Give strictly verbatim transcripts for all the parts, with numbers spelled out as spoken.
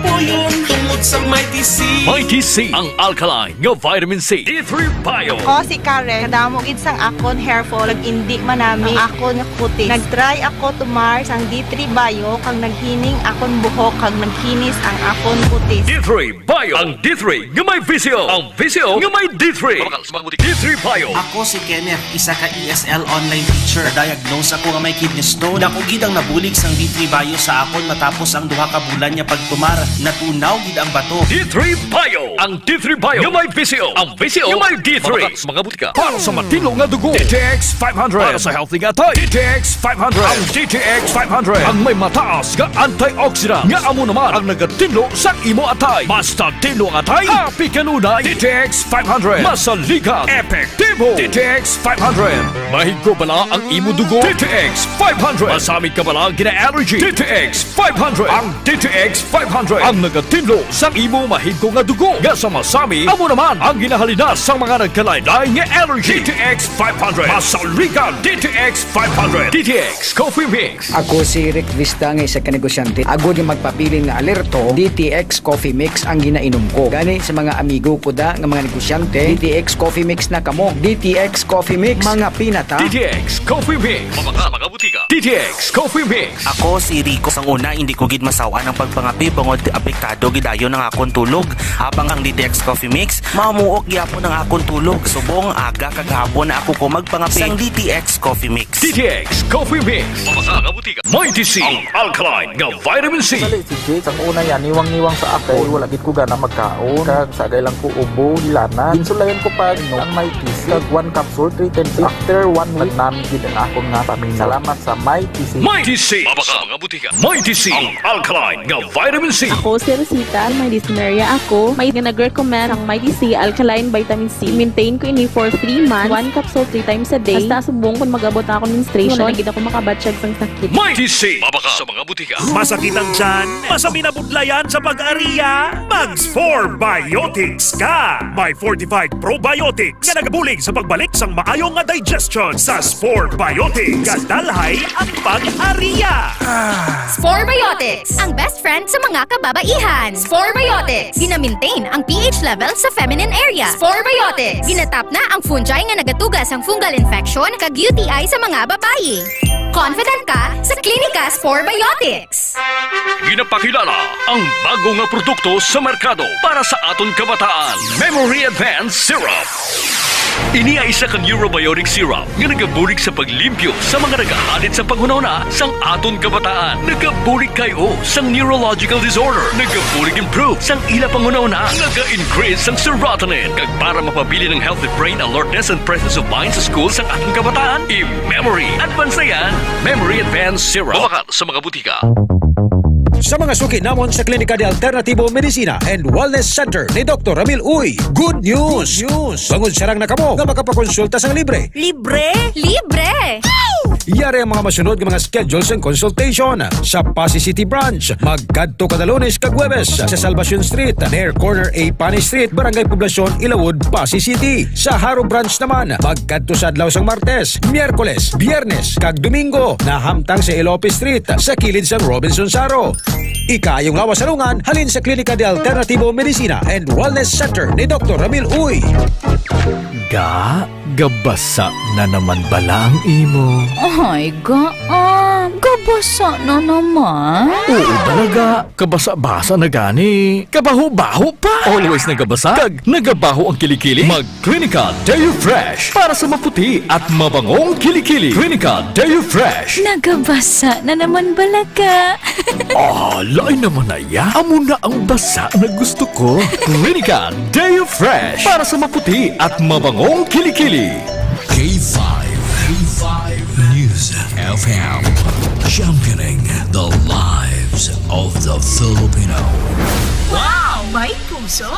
Puyon tungod sa Mighty C. Mighty C, ang alkaline nga vitamin C. D three Bio. Ako si Karen. Kadamo gid sang akon hair fall, nag-indi man nami ang akon nga kutis. Nag-try ako tumar sang D three Bio, kag naghining akon buhok, kag nagkinis ang akon kutis. D three Bio, ang D three nga may V C O. Ang V C O nga may D three. Mabakal sa mga butika. D three Bio. Ako si Kenneth, isa ka E S L online teacher. Diagnose ako nga may kidney stone. Dako gid ang nabulig sang D three Bio sa akon matapos ang duha ka bulan nga pagtumar. Natunaw gid ang bato. D three Bio. Ang D three Bio nga may V C O. Ang V C O nga may D three. Mabakal sa mga butika. Para sa matinlo nga dugo, D T X five hundred. Para sa healthy nga atay, D T X five hundred. Ang D T X five hundred ang may mataas nga antioxidant nga amo naman ang nagatinlo sa imo atay. Basta tinlo ang atay, happy kanunay. D T X five hundred, masaligan, epektibo. D T X five hundred. Mahigko bala ang imo dugo? D T X five hundred. Masamit ka bala gina-allergy? D T X five hundred. Ang D T X five hundred ang nagatinlo sa imo mahigko nga dugo nga sa masami, amo naman ang ginahalinas sa mga nagkalain-lain nga allergy. D T X five hundred. Masaligan, D T X five hundred. D T X Coffee Mix. Ako si Rick Vista nga isa ka negosyante. Agod nga magpabilin nga alerto, D T X Coffee Mix ang ginainom ko. Gani sa mga amigo ko da nga mga negosyante, D T X Coffee Mix na kamo. D T X Coffee Mix, mga pinata. D T X Coffee Mix. Mabakal sa mga butika. D T X Coffee Mix. Ako si Rico. Sang una, hindi ko gid masaw-an ang pagpangape bangod apektado gid dayon ang akon tulog. Habang ang D T X Coffee Mix, mamuok gyapon ang akon tulog. Subong aga kag hapon na ako ko magpangape sang D T X Coffee Mix. D T X Coffee Mix. Mabakal sa mga butika. Mighty C, ang alkaline nga vitamin C. Dali, si Jake, ang una yan, niwang-niwang sa akin. Wala gid ko gana magkaon. Kag sagay lang ko ubo, hilanat. Ginsulayan ko pa, no, ang Mighty C. Kag one capsule, three times. After one week, nagnami gid ang akon nga pamina. Salamat sa Mighty C. Mighty C. Mabakal sa mga butika. Mighty C, ang alkaline nga vitamin C. Ako si Rosita, may dysmenorrhea ako. May nga nag-recommend ang Mighty C alkaline vitamin C. Maintain ko ini for three months. One capsule three times a day. Hasta subong kung mag-abot na akong menstruation, wala na gid ako makabatyag sang sakit. Mighty C. Mabakal sa mga butika. Masakit ang tiyan? Masami na budlayan sa pag-ariya? Mag Spore Biotics ka! May fortified probiotics nga nagabulig sa pagbalik sang maayo nga digestion sa Spore Biotics. Gadalhay ang pag-ariya. Spore Biotics, ang best friend sa mga kababaihan. Spore Biotics, gina-maintain ang P H level sa feminine area. Spore Biotics, ginatap na ang fungi nga nagatuga sang fungal infection kag U T I sa mga babayi. Confident ka sa Klinika Spore Biotics. Ginapakilala ang bago nga produkto sa merkado para sa aton kabataan, Memory Advance Syrup. Ini ay isa ka neurobiotic syrup nga nagabulig sa paglimpyo sa mga nagahalit sa panghunahuna sang aton kabataan. Nagabulig kay o sang neurological disorder. Nagabulig improve sang ila panghunahuna. Naga-increase sang serotonin. Kag para mapabilin ang healthy brain alertness and presence of mind sa school sang aton kabataan, i-Memory Advance na yan. Memory Advance Syrup. Mabakal sa mga butika. Sa mga suki namon sa Klinika de Alternativo Medicina and Wellness Center ni Doktor Ramil Uy, good news! Good news! Bangod sarang na kamo nga makapakonsulta sang libre. Libre? Libre! Yari ang mga masunod nga mga schedule sang consultation. Sa Passi City Branch, magkadto kada Lunes kag Huwebes sa Salvacion Street, near corner A Pani Street, Barangay Poblacion, Ilawod, Passi City. Sa Jaro Branch naman, magkadto sa adlaw sang Martes, Miyerkules, Biyernes, kag Domingo, nahamtang sa Elope Street, sa kilid sang Robinson Jaro. Ikaayong lawas sa lungan, halin sa Klinika de Alternativo Medicina and Wellness Center ni Doktor Ramil Uy. Ga, gabasa na naman bala ang imo? Ay, ga, ah, gabasa na naman. Oo, bala, ga. Kabasa-basa na gani. Kabaho-baho pa. Always nagabasa. Kag nagabaho ang kilikili. Mag Clinica Deo Fresh para sa maputi at mabangong kilikili. Clinica Deo Fresh. Nagabasa na naman bala ka. Ah, lain naman na ya. Amo na ang basa na gusto ko. Clinica Deo Fresh para sa maputi at mabangong kilikili. K five, K five News F M, championing the lives of the Filipino. Wow, may puso!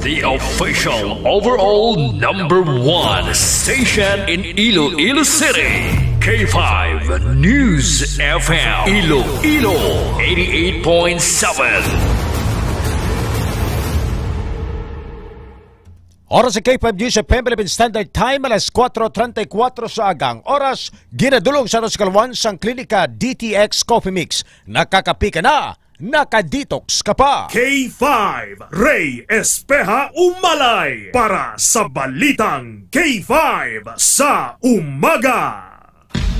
The official overall number one station in Iloilo City, K five News F M, Iloilo, eighty-eight point seven. Oras sa K five News F M Philippine Standard Time, alas kuwatro treinta y cuatro sa agang oras. Ginadulong sa aton sa kaluwan sang Klinika D T X Coffee Mix. Nakakapi ka na! Naka-detox ka pa. K five, Ray Espeha Umalay para sa Balitang K five sa Umaga.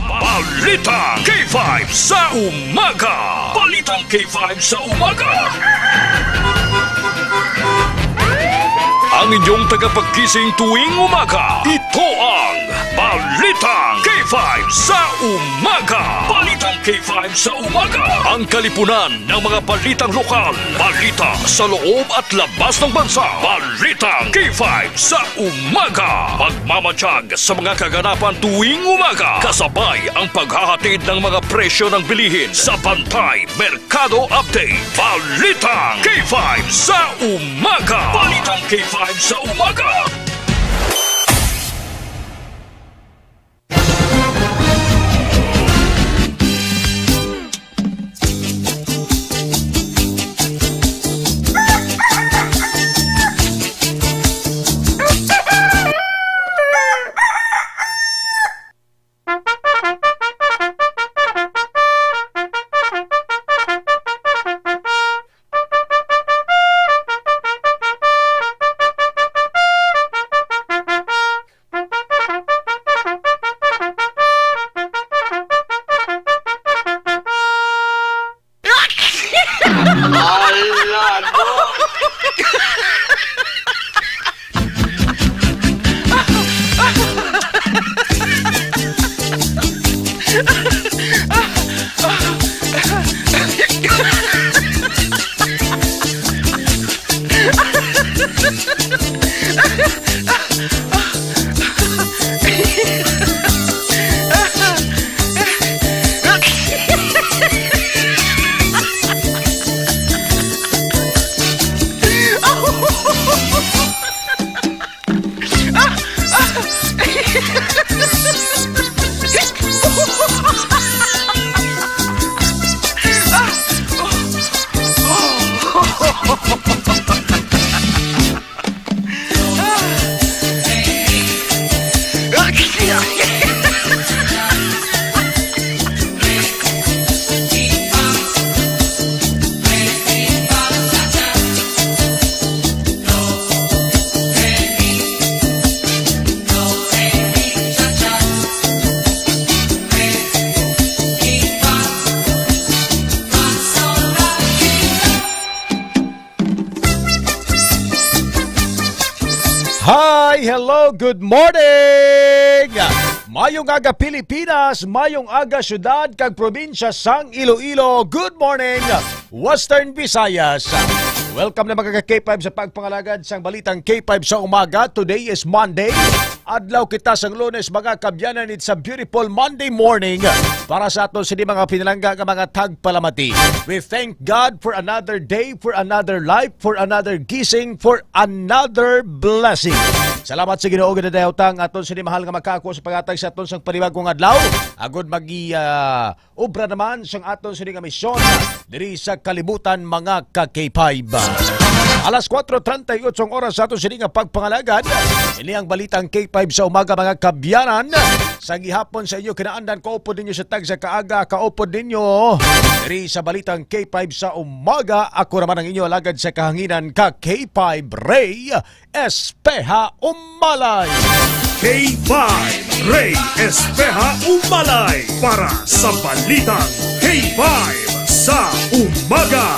Balitang K five sa Umaga. Balitang K five sa Umaga. Ang inyong tagapagkising tuwing umaga, ito ang Balitang K five sa Umaga. Balitang K five sa Umaga. Ang kalipunan ng mga balitang lokal, balita sa loob at labas ng bansa. Balitang K five sa Umaga. Magmamatiyag sa mga kaganapan tuwing umaga. Kasabay ang paghahatid ng mga presyo ng bilihin sa Bantay Merkado Update. Balitang K five sa Umaga. Balitang K five sa Umaga. Ala, no? Hi, hello, good morning! Mayong aga, Pilipinas, mayong aga, syudad kag probinsya sang Iloilo. Good morning, Western Visayas. Welcome na, mga ka-K five, sa pagpangalagad sang balitang K five sa umaga. Today is Monday. Adlaw kita sang Lunes, mga kabyanan. It's a beautiful Monday morning para sa aton sini mga pinalangga nga mga tagpalamati. We thank God for another day, for another life, for another gising, for another blessing. Salamat sa Ginoo, ginadayawta ang aton sini mahal nga makako sa paghatag sa aton sang panibagong adlaw, agud magi, ah, obra naman sang aton sini nga misyon diri sa kalibutan, mga ka-K five. Alas kuwatro treinta y ocho ang oras sa aton sini nga pagpangalagad. Ini ang balitang K five sa umaga, mga kabyanan. Sa gihapon sa inyo kinaandan, kaupod ninyo sa tagsa kaaga, kaupod ninyo diri sa balitang K five sa umaga. Ako naman ang inyo alagad sa kahanginan, ka K five, Ray Espeha Umalay. K five, Ray Espeha Umalay para sa Balitang K five sa Umaga.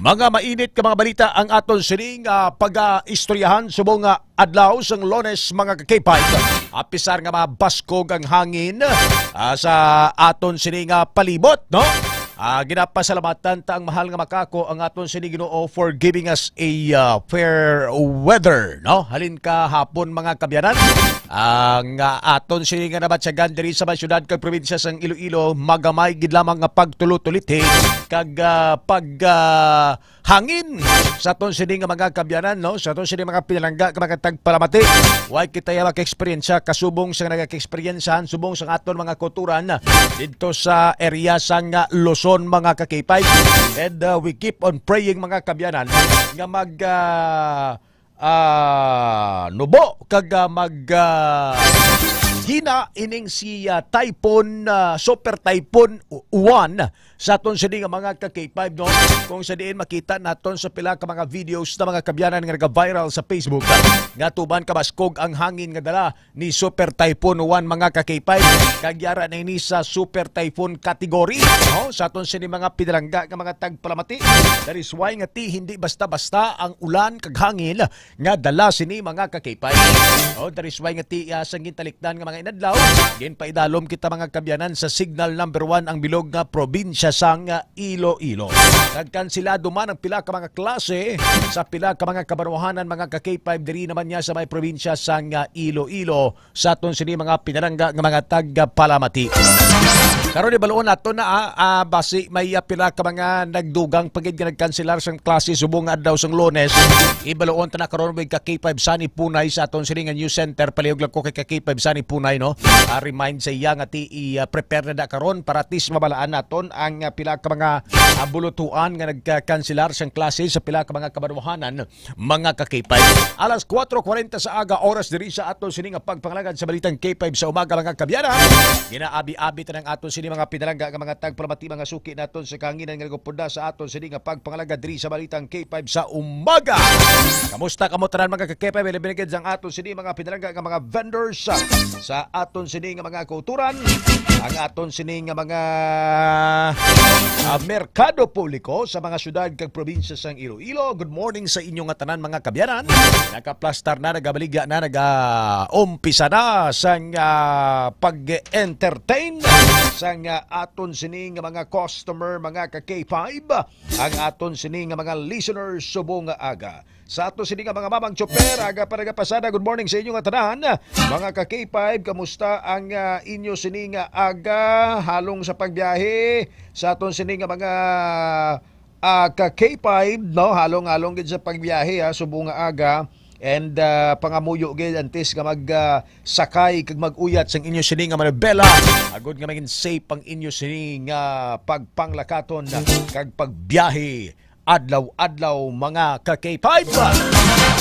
Mga mainit nga mga balita ang aton sining, ah, pag-istoryahan subong nga adlaw sang Lunes, mga ka-K five. Apisar nga mabaskog ang hangin, ah, sa aton sini nga palibot, no? Ah, ginapasalamatan ta ang mahal nga makako, ang aton sini Ginoo, for giving us a, ah, fair weather, no? Halin ka hapon, mga kabyanan, ang, ah, aton sini nga nabatyagan diri sa mga syudad kag probinsya sang Iloilo, magamay gid lamang nga pagtulo-tulithi kag, ah, pag, ah, hangin sa aton sini nga mga kabyanan, no? Sa aton sini mga pinalangga, nga mga tagpalamati. Way kita ya maka-eksperyensya kasubong sa nagaeksperyensyahan subong sa aton mga kulturan didto sa area sang, ah, Luzon, mga ka-K five. And, uh, we keep on praying, mga kabyanan, nga mag, ah, ah, nubo kag, ah, mag, ah, hina ining si, ah, Typhoon, ah, Super Typhoon Uwan sa aton sini nga mga ka K five, no? Kung sa diin makita naton sa pila ka mga videos na mga kabyanan nga nag-viral sa Facebook, nga tuman kabaskog ang hangin nga dala ni Super Typhoon Juan, mga ka K five. Kag yara na ini sa Super Typhoon category, no? Sa aton sini mga pinalangga nga mga tagpalamati. That is why nga ti hindi basta-basta ang ulan kag hangin nga dala sini mga ka K five. O, that is why nga ti, ah, sang gintalikdan nga mga inadlaw, ginpaidalom kita mga kabyanan sa signal number one ang bilog nga probinsya sang, ah, Iloilo. Nagkansilado man ang pila ka mga klase sa pila ka mga kabanwahanan mga ka K five diri naman niya sa may probinsya sang, ah, Iloilo sa aton sini mga pinalangga nga mga tagpalamati. Karon ibaluon nato na, ah, ah, basi may, ah, pila ka mga nagdugang pa gid nga nagkanselar sang klase subong nga adlaw sang Lunes. Ibaluon ta na karon with ka K five Sunny Punay sa aton sini nga news center. Palihog lang ko kay ka K five Sunny Punay, no? Ah, remind sa iya nga ti i, ah, prepare na da karon para at least mabalaan naton ang, ah, pila ka mga, ah, bulutuan nga nagkanselar sang klase sa pila ka mga kabanwahanan mga ka K five. Alas kuwatro kuwarenta sa aga, oras diri sa aton sini nga pagpangalagad sa balitang K five sa umaga, mga kabyanan. Ginaabi-abi ta ang aton sini mga pinalangga nga mga tagpalamati, mga suki naton sa kahanginan nga nagapunda sa aton sini nga pagpangalagad diri sa balitang K five sa umaga. Kamusta kamo tanan mga ka K five? Labi na gid ang aton sini mga pinalangga nga mga vendors, ah, sa aton sini nga mga kauturan, ang aton sini nga mga, ah, merkado publiko sa mga syudad kag probinsya sang Iloilo. Good morning sa inyo nga tanan, mga kabyanan. Nagaplastar na, nagabaligya na, nagaumpisa na sang, ah, pag-entertain sang, ah, aton sini nga mga customer, mga ka K five, ang aton sini nga mga listeners subong nga aga. Sa aton sini nga mga mamang tsoper, aga pa nagapasada. Good morning sa inyo nga tanan. Mga ka K five, kamusta ang, ah, inyo sini nga aga? Halong sa pagbiyahe sa aton sini nga mga, ah, ka K five, no? Halong-halong gid sa pagbiyahe, ha, subong nga aga. And, ah, pangamuyo gid antes nga mag, ah, sakay kag mag-uyat sang inyo sini nga manibela. Agod nga maging safe ang inyo sini nga pagpanglakaton kag pagbiyahe adlaw-adlaw, mga ka K five.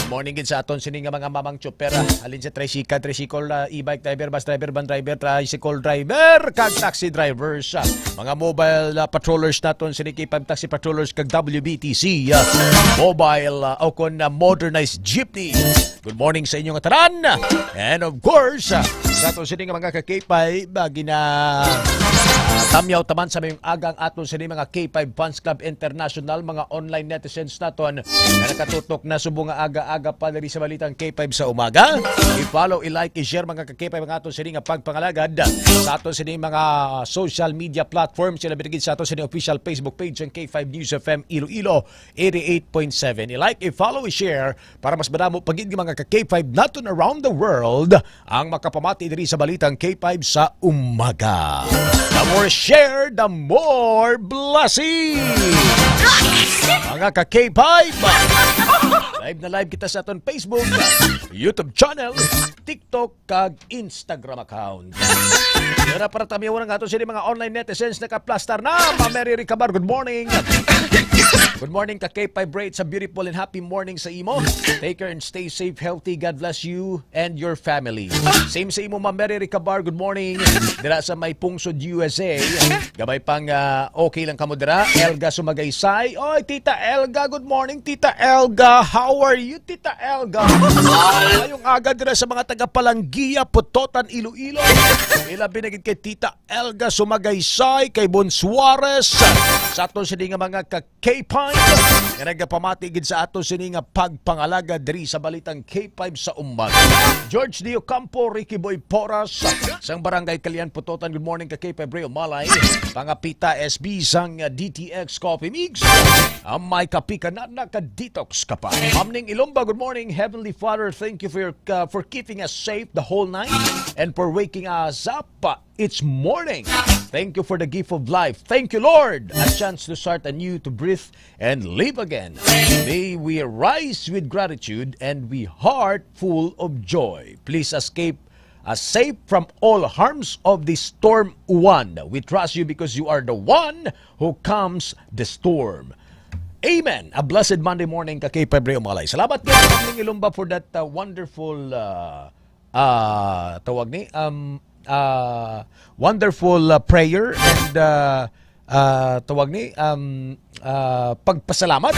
Morning gid sa aton sini nga mga mamang tsoper, ah, halin sa tricycle, tricycle, ah, e-bike driver, bus driver, van driver, tricycle driver, kag taxi drivers, ah, mga mobile, ah, patrollers naton sini, K five taxi patrollers kag W B T C, ah, mobile, ah, o kon, ah, modernized jeepney. Good morning sa inyo nga tanan. And of course, ah, sa aton sini nga mga ka K five, ah, gina, ah, tamyaw taman sa mayong agang aton sini mga K five Fans Club International, mga online netizens naton nga nakatutok na subong nga aga-aga pa diri sa balitang K five sa umaga. I-follow, i-like, i-share mga ka K five ang aton sini nga pagpangalagad sa aton sini mga social media platforms, sila binigid sa aton sini official Facebook page ang K five News F M Iloilo eighty-eight point seven. I-like, i-follow, i-share para mas madamo pa gid nga mga ka K five naton around the world ang makapamati diri sa balitang K five sa umaga. The more share, the more blessing. Mga ka K five, live na live kita sa aton Facebook, YouTube channel, TikTok, kag Instagram account. Pero para tamyaw na nga ato sini mga online netizens, nakaplastar na. Ma'am Mary Ricabar, good morning. Good morning ka K five Ray. It's a beautiful and happy morning sa imo. Take care and stay safe, healthy. God bless you and your family. Same sa imo, Ma'am Mary Ricabar, good morning. Dira sa may Pungsod, U S A. Gamay pang, ah, okay lang kamo dira. Elga Sumagaysay. Oy, Tita Elga, good morning, Tita Elga. How are you, Tita Elga? Ngayong aga dira sa mga taga Palanggia, Pototan, Iloilo. Ilabi na gid kay Tita Elga Sumagaysay, kay Bon Suarez, sa aton sini nga mga ka K five nga nagapamati gid sa aton sini nga pagpangalaga diri sa balitang K five sa umaga. George Dio Campo, Ricky Boy Porras, sang Barangay Kalian, Pototan. Good morning ka K five Ray Umalay. Pangapita S B sang D T X Coffee Mix. Ang may kape ka na, naka-detox ka pa. Mamning Ilumba, good morning. Heavenly Father, thank you for your, uh, for keeping us safe the whole night and for waking us up, uh, each morning. Thank you for the gift of life. Thank you, Lord. A chance to start anew, to breathe and live again. May we rise with gratitude and with heart full of joy. Please escape us safe from all harms of this storm, Juan. We trust you because you are the one who calms the storm. Amen. A blessed Monday morning ka K five Ray Umalay. Salamat kay Mamning Ilumba for that, uh, wonderful, uh, uh, tawag ni, um, uh, wonderful, uh, prayer and, uh, ah, tawag ni, um, ah, pagpasalamat,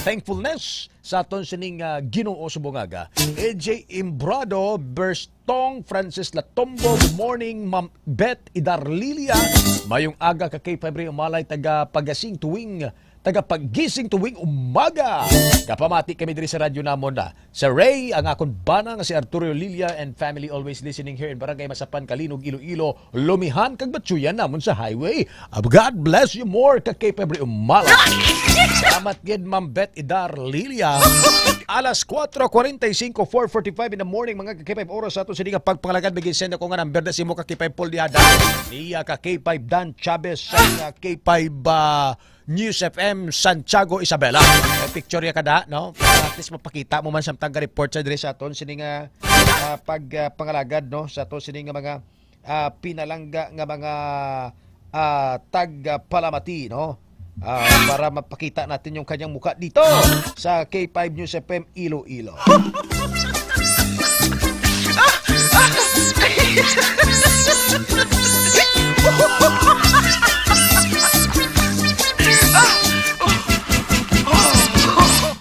thankfulness sa aton sining, ah, Ginoo subong nga aga. A J Imbrado, Berstong, Francis Latombo, good morning, Ma'am Beth Idarlilia. Mayong aga ka K five Ray Umalay, taga Pagasing tuwing, taga Pagising tuwing umaga. Kapamati kami diri sa radyo namon na. Sa Ray, ang akon bana nga si Arturo Lilia and family always listening here in Barangay Masapan, Calinog, Iloilo. Lumihan kag batsuyan namon sa highway. God bless you more, ka K five Ray Umalay. Salamat gid, Ma'am Beth Idar Lilia. Alas kuwatro kuwarenta y singko, four forty-five in the morning, mga ka K five, oras sa ato sini nga pagpangalagad. Bigyan send ako nga number na si mo ka K five Paul Diada. Niya ka K five Dan Chavez sa K five, ah, News F M Santiago Isabela. May picture ya kada, no? At least mapakita mo man samtang ga-report sa diri sa aton sini nga, ah, pag, ah, pangalagad, no? Sa aton sini nga mga, ah, pinalangga nga mga, ah, tag, ah, palamati, no? Ah, para mapakita natin yung kanyang mukha dito sa K five News F M Iloilo.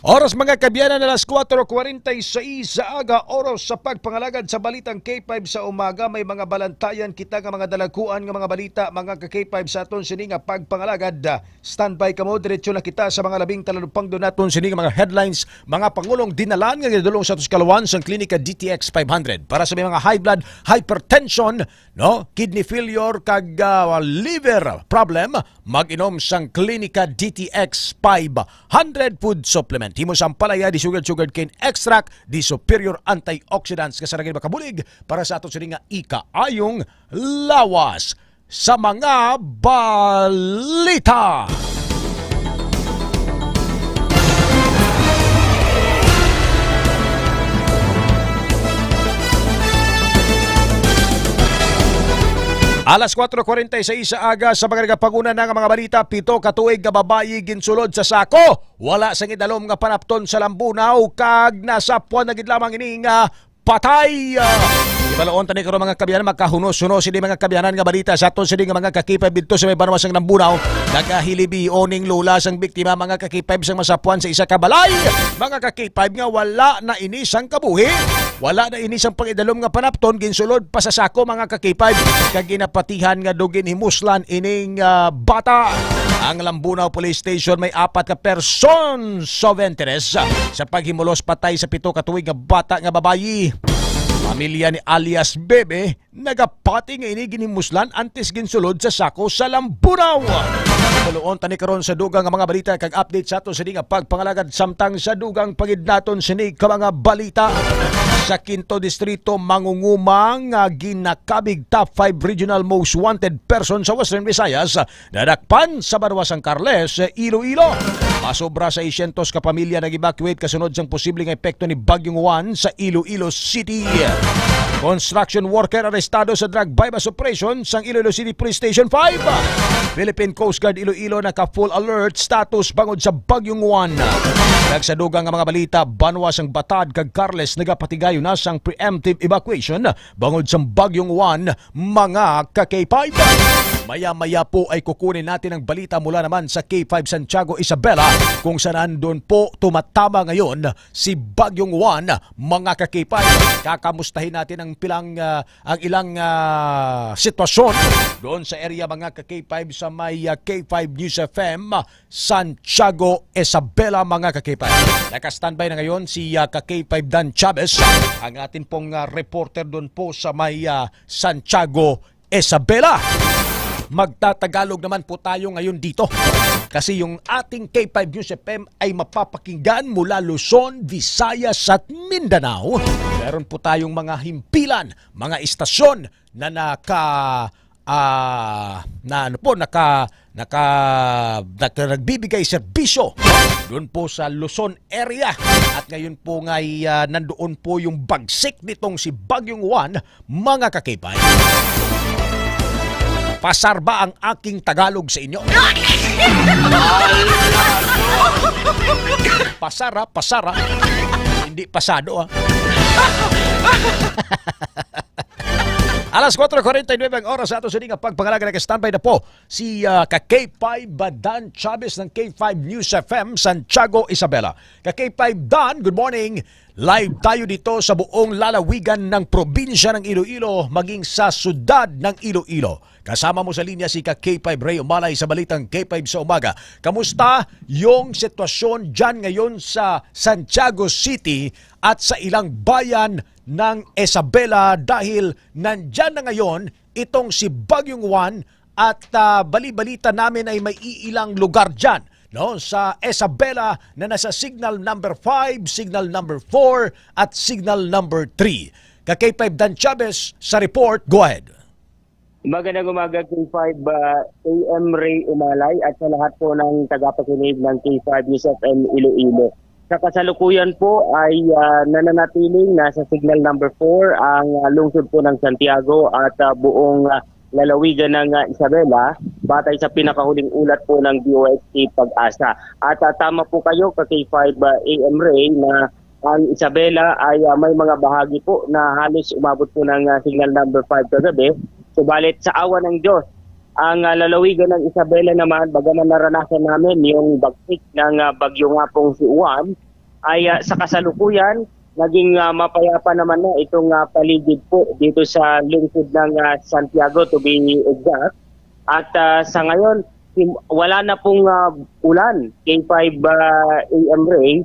Oras, mga kaabyanan, alas kuwatro kuwarenta y seis sa aga, oras sa pagpangalagad sa Balitang K five sa umaga. May mga balantayan kita nga mga dalagkuan nga mga balita, mga ka K five, sa aton sini nga pagpangalagad. Standby kamo, diretso na kita sa mga labing talalupangdo naton sini nga mga headlines, mga pangulong dinalan nga ginadulong sa aton sa kalawan sang Klinika D T X five hundred para sa may mga high blood, hypertension, no, kidney failure kag, ah, liver problem. Mag-inom sang Klinika D T X five hundred food supplement. Himo sang ampalaya, di sugared, sugared cane extract, di superior antioxidants nga sa nagin makabulig para sa aton sini nga ikaayong lawas. Sa mga balita. Alas kuwatro kuwarenta y seis sa aga, sa mga nagapanguna na nga mga balita, pito ka tuig nga babayi ginsulod sa sako. Wala sang idalom nga panapton sa lambunaw kag nasapwan na gid lamang ini nga patay. Ah, ibaluon tani karon, mga kaabyanan, makahunos-hunos sini, mga kaabyanan, nga balita sa aton sini nga mga ka K five didto sa may banwa sang Lambunaw. Nagahilibion ning lola sang biktima, mga ka K five, sang masapwan sa isa ka balay. Mga ka K five, nga wala na ini sang kabuhi, wala na ini sang pangidalom nga panapton, ginsulod pa sa sako, mga ka K five, kag ginapatihan nga daw ginhimuslan ining, ah, bata. Ang Lambunaw Police Station may apat ka persons of interest sa paghimulos patay sa pito ka tuig nga bata nga babayi. Pamilya ni alias Bebe nagapati nga ini ginhimuslan antes ginsulod sa sako sa Lambunaw. Baluon tani karon sa dugang nga mga balita kag update sa ato sini nga pagpangalagad, samtang sa dugang pa gid naton sini ka mga balita. Sa Quinto Distrito, mangunguma nga ginakabig top five regional most wanted person sa Western Visayas, nadakpan sa banwa sang Carles, Iloilo. Masobra seiscientos ka pamilya nag-evacuate kasunod sang posible nga epekto ni Bagyong Juan sa Iloilo City. Construction worker arestado sa drug buy-bust operation sang Iloilo City Police Station five. Philippine Coast Guard Iloilo naka full alert status bangod sa Bagyong Juan. Nagsadugang nga mga balita, banwa sang Batad kag Carles nagapatigayon na sang preemptive evacuation bangod sang Bagyong Juan, mga ka K five. Maya-maya po ay kukunin natin ang balita mula naman sa K five Santiago Isabela, kung saan doon po tumatama ngayon si Bagyong Juan, mga ka K five. Kakamustahin natin ang pilang, ah, ang ilang, ah, sitwasyon doon sa area, mga ka K five, sa may, ah, K five News F M. Santiago Isabela, mga ka-K five. Naka-standby na ngayon si, ah, ka-K five Dan Chavez, ang atin pong, ah, reporter doon po sa may, ah, Santiago Isabela. Magtatagalog naman po tayo ngayon dito kasi yung ating K five News F M ay mapapakinggan mula Luzon, Visayas at Mindanao. Meron po tayong mga himpilan, mga istasyon na naka, ah, na ano po, naka, naka, naka, nagbibigay serbisyo doon po sa Luzon area. At ngayon po ngay, ah, nandoon po yung bagsik nitong si Bagyong Juan, mga ka-K five. Pasar ba ang aking Tagalog sa inyo? Pasara, pasara. Hindi pasado, ah. Alas kuwatro kuwarenta y nuebe ang oras sa ato sa nga pagpangalaga. Nag-standby na po si ah, ka K five Dan Chavez ng K five News F M Santiago, Isabela. Ka K five Dan, good morning. Live tayo dito sa buong lalawigan ng probinsya ng Iloilo, maging sa siyudad ng Iloilo. Kasama mo sa linya si ka K five Ray Umalay sa Balitang K five sa Umaga. Kamusta yung sitwasyon dyan ngayon sa Santiago City at sa ilang bayan ng Isabela, dahil nandyan na ngayon itong si Bagyong Juan at ah, bali-balita namin ay may iilang lugar dyan, no, sa Isabela na nasa signal number five, signal number four, at signal number three. Ka K five Dan Chavez sa report. Go ahead. Magandang umaga, K five, ah, A M Ray Umalay, at sa lahat po ng tagapakinig ng K five News F M Iloilo. Sa kasalukuyan po ay ah, nananatiling nasa signal number four ang ah, lungsod po ng Santiago at ah, buong ah, lalawigan ng ah, Isabela, batay sa pinakahuling ulat po ng D O S T PAGASA. At ah, tama po kayo, ka K five, ah, A M Ray, na ang Isabela ay ah, may mga bahagi po na halos umabot po ng ah, signal number five kagabi. Subalit sa awa ng Diyos, ang ah, lalawigan ng Isabela naman, bagaman naranasan namin yung bagsik ng ah, bagyo nga pong si Juan, ay ah, sa kasalukuyan, naging ah, mapayapa naman na itong ah, paligid po dito sa lungsod ng ah, Santiago, to be exact. At ah, sa ngayon, sim- wala na pong ah, ulan, K five, ah, A M Ray,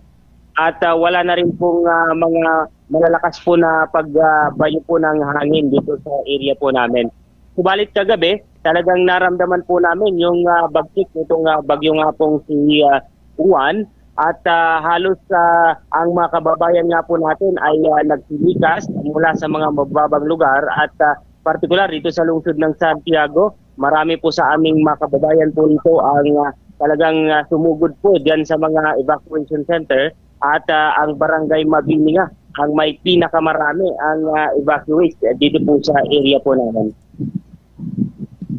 at ah, wala na rin pong ah, mga malalakas po na pagbayo po ng hangin dito sa area po namin. Subalit kagabi, talagang naramdaman po namin yung ah, bagsik nitong ah, bagyo nga pong si ah, Juan, at ah, halos ah, ang mga kababayan nga po natin ay ah, nagsilikas mula sa mga mababang lugar, at ah, partikular dito sa lungsod ng Santiago, marami po sa aming mga kababayan po rito ang ah, talagang ah, sumugod po dyan sa mga evacuation center, at ah, ang barangay Mabini nga ang may pinakamarami ang ah, evacuees dito po sa area po namin.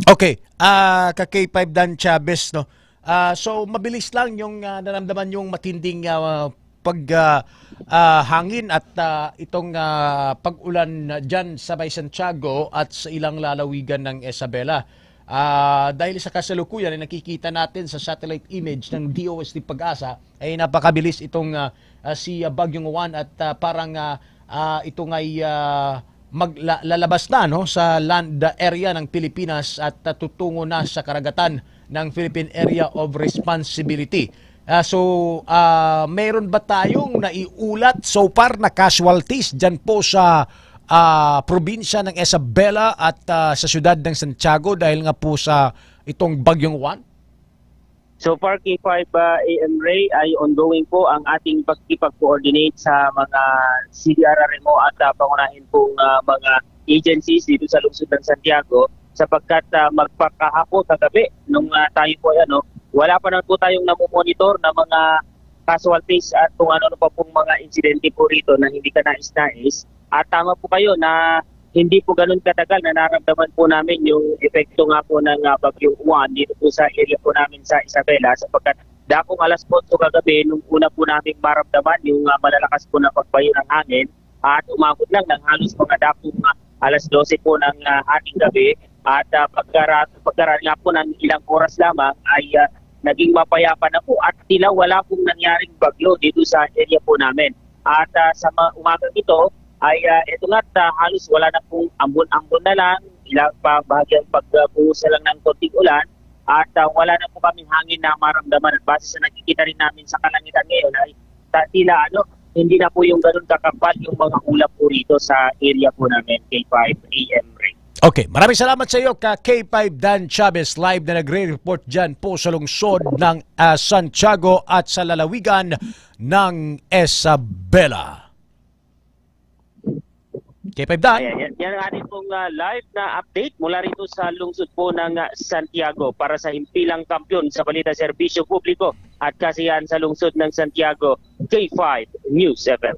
Okay, ah ka K five Dan Chavez, no. Ah, so mabilis lang yung ah, naramdaman yung matinding ah, pag ah, ah, hangin at ah, itong ah, pag-ulan diyan sa may Santiago at sa ilang lalawigan ng Isabela. Ah, dahil sa kasalukuyan ay nakikita natin sa satellite image ng D O S T PAGASA, ay napakabilis itong ah, ah, si ah, Bagyong Juan, at ah, parang ah, ah, ito ngay ah, magla- lalabas na, no, sa land area ng Pilipinas at ah, tutungo na sa karagatan ng Philippine Area of Responsibility. Ah, so, ah, meron ba tayong naiulat so far na casualties dyan po sa ah, probinsya ng Isabela at ah, sa siyudad ng Santiago dahil nga po sa itong Bagyong Juan? So far, K five, ah, A M Ray, ay ongoing po ang ating pagkipag-coordinate sa mga C D R R M O at ah, pangunahin pong ah, mga agencies dito sa lungsod ng Santiago, sapagkat ah, magpakahapon kagabi nung ah, tayo po ay ano, wala pa naman po tayong namomonitor na mga casualties at kung ano-ano pa pong mga insidente po rito na hindi ka nais-nais. At tama po kayo na hindi po ganun katagal na naramdaman po namin yung epekto nga po ng ah, Bagyong Juan dito po sa area po namin sa Isabela, sapagkat dakong alas otso kagabi nung una po namin maramdaman yung ah, malalakas po na pagbayo ng hangin, at umabot lang ng halos mga dakong ah, alas dose po ng ah, ating gabi. At ah, pagkara- pagkaraan nga po ng ilang oras lamang ay ah, naging mapayapa na po at tila wala pong nangyaring bagyo dito sa area po namin. At ah, sa mga umagang ito ay ah, ito nga, ah, halos wala na pong ambon-ambon na lang, ilang pa bahagyang pagbuhos na lang ng konting ulan, at ah, wala na po kami hangin na maramdaman. At base sa nakikita rin namin sa kalangitan ngayon ay ta- tila ano, hindi na po yung ganun kakapal yung mga ulap po rito sa area po namin, K five A M Ray. Okay, maraming salamat sa iyo, ka K five Dan Chavez, live na nagre-report dyan po sa lungsod ng ah, Santiago at sa lalawigan ng Isabela. K five Dan. Ayan, yan, yan ang ating pong ah, live na update mula rito sa lungsod po ng ah, Santiago. Para sa himpilang kampiyon sa balita, serbisyo publiko at kasiyahan sa lungsod ng Santiago, K five News F M.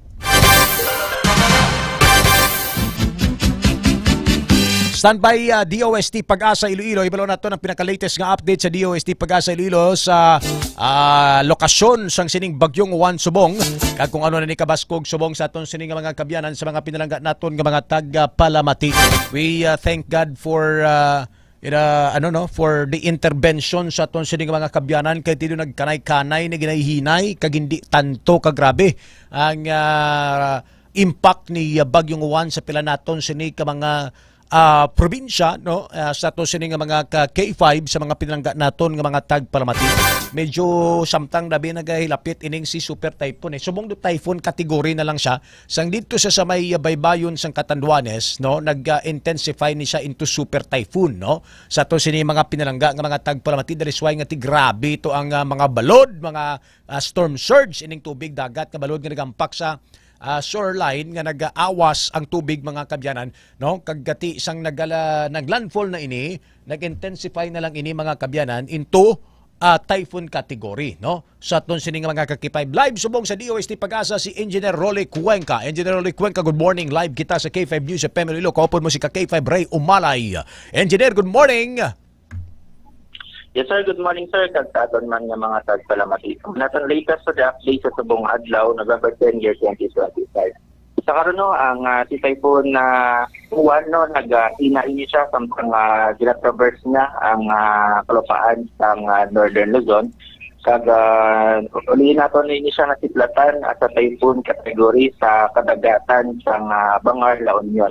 Standby, ah, D O S T Pag-asa Iloilo. Ibalo nato ang pinaka-latest nga update sa D O S T Pag-asa Iloilo sa, ah, lokasyon sang sining Bagyong Juan subong, kag kung ano na ni kabaskog subong sa aton sini nga mga kabyanan, sa mga pinalangga naton nga mga taga-Palamati. We, ah, thank God for, ah, ira, ano, no, for the intervention sa aton sini nga mga kabyanan, kay tino nagkanay-kanay na ginayhinay kag hindi tanto kagrabe ang, ah, impact ni, ah, Bagyong Juan sa pila naton sini ka mga, ah, probinsya, no? Ah, sa aton sini nga mga ka K five, sa mga pinalangga naton nga mga tagpalamati. Medyo samtang dabi nagahilapit ining si Super Typhoon, eh. Subong do typhoon category na lang siya. Sang didto sa, sa may, ah, baybayon sang Catanduanes, no? Nag, ah, intensify ni siya into Super Typhoon, no? Sa aton sini mga pinalangga nga mga tagpalamati, that is why nga ti grabe to ang, ah, mga balod, mga, ah, storm surge, ining tubig dagat nga balod nga nagampak sa, ah, shoreline nga nag-aawas ang tubig, mga kabyanan, no? Kag gati sang nagala-, nag-landfall na ini, nag-intensify na lang ini, mga kabyanan, into, ah, typhoon category, no? Sa aton sini nga mga ka K five, live subong sa D O S T Pag-asa si Engineer Rolly Cuenca. Engineer Rolly Cuenca, good morning. Live kita sa K five News F M Iloilo. Kaupod mo si ka K five Ray Umalay. Engineer, good morning. Yes, sir. Good morning, sir. Kag sa aton man nga mga tagpalamati. Ang aton latest sa update sa subong adlaw, November ten, year twenty twenty-five. Sa karon, no, ang, ah, si Typhoon na Juan, no, nag-ina ini siya samtang, ah, ginatraverse niya ang, ah, kalupaan sang, ah, Northern Luzon. Kag, ah, ulihin nato na ini siya nga siplatan, ah, sa typhoon category sa kadagatan sang, ah, Bangar, La Union.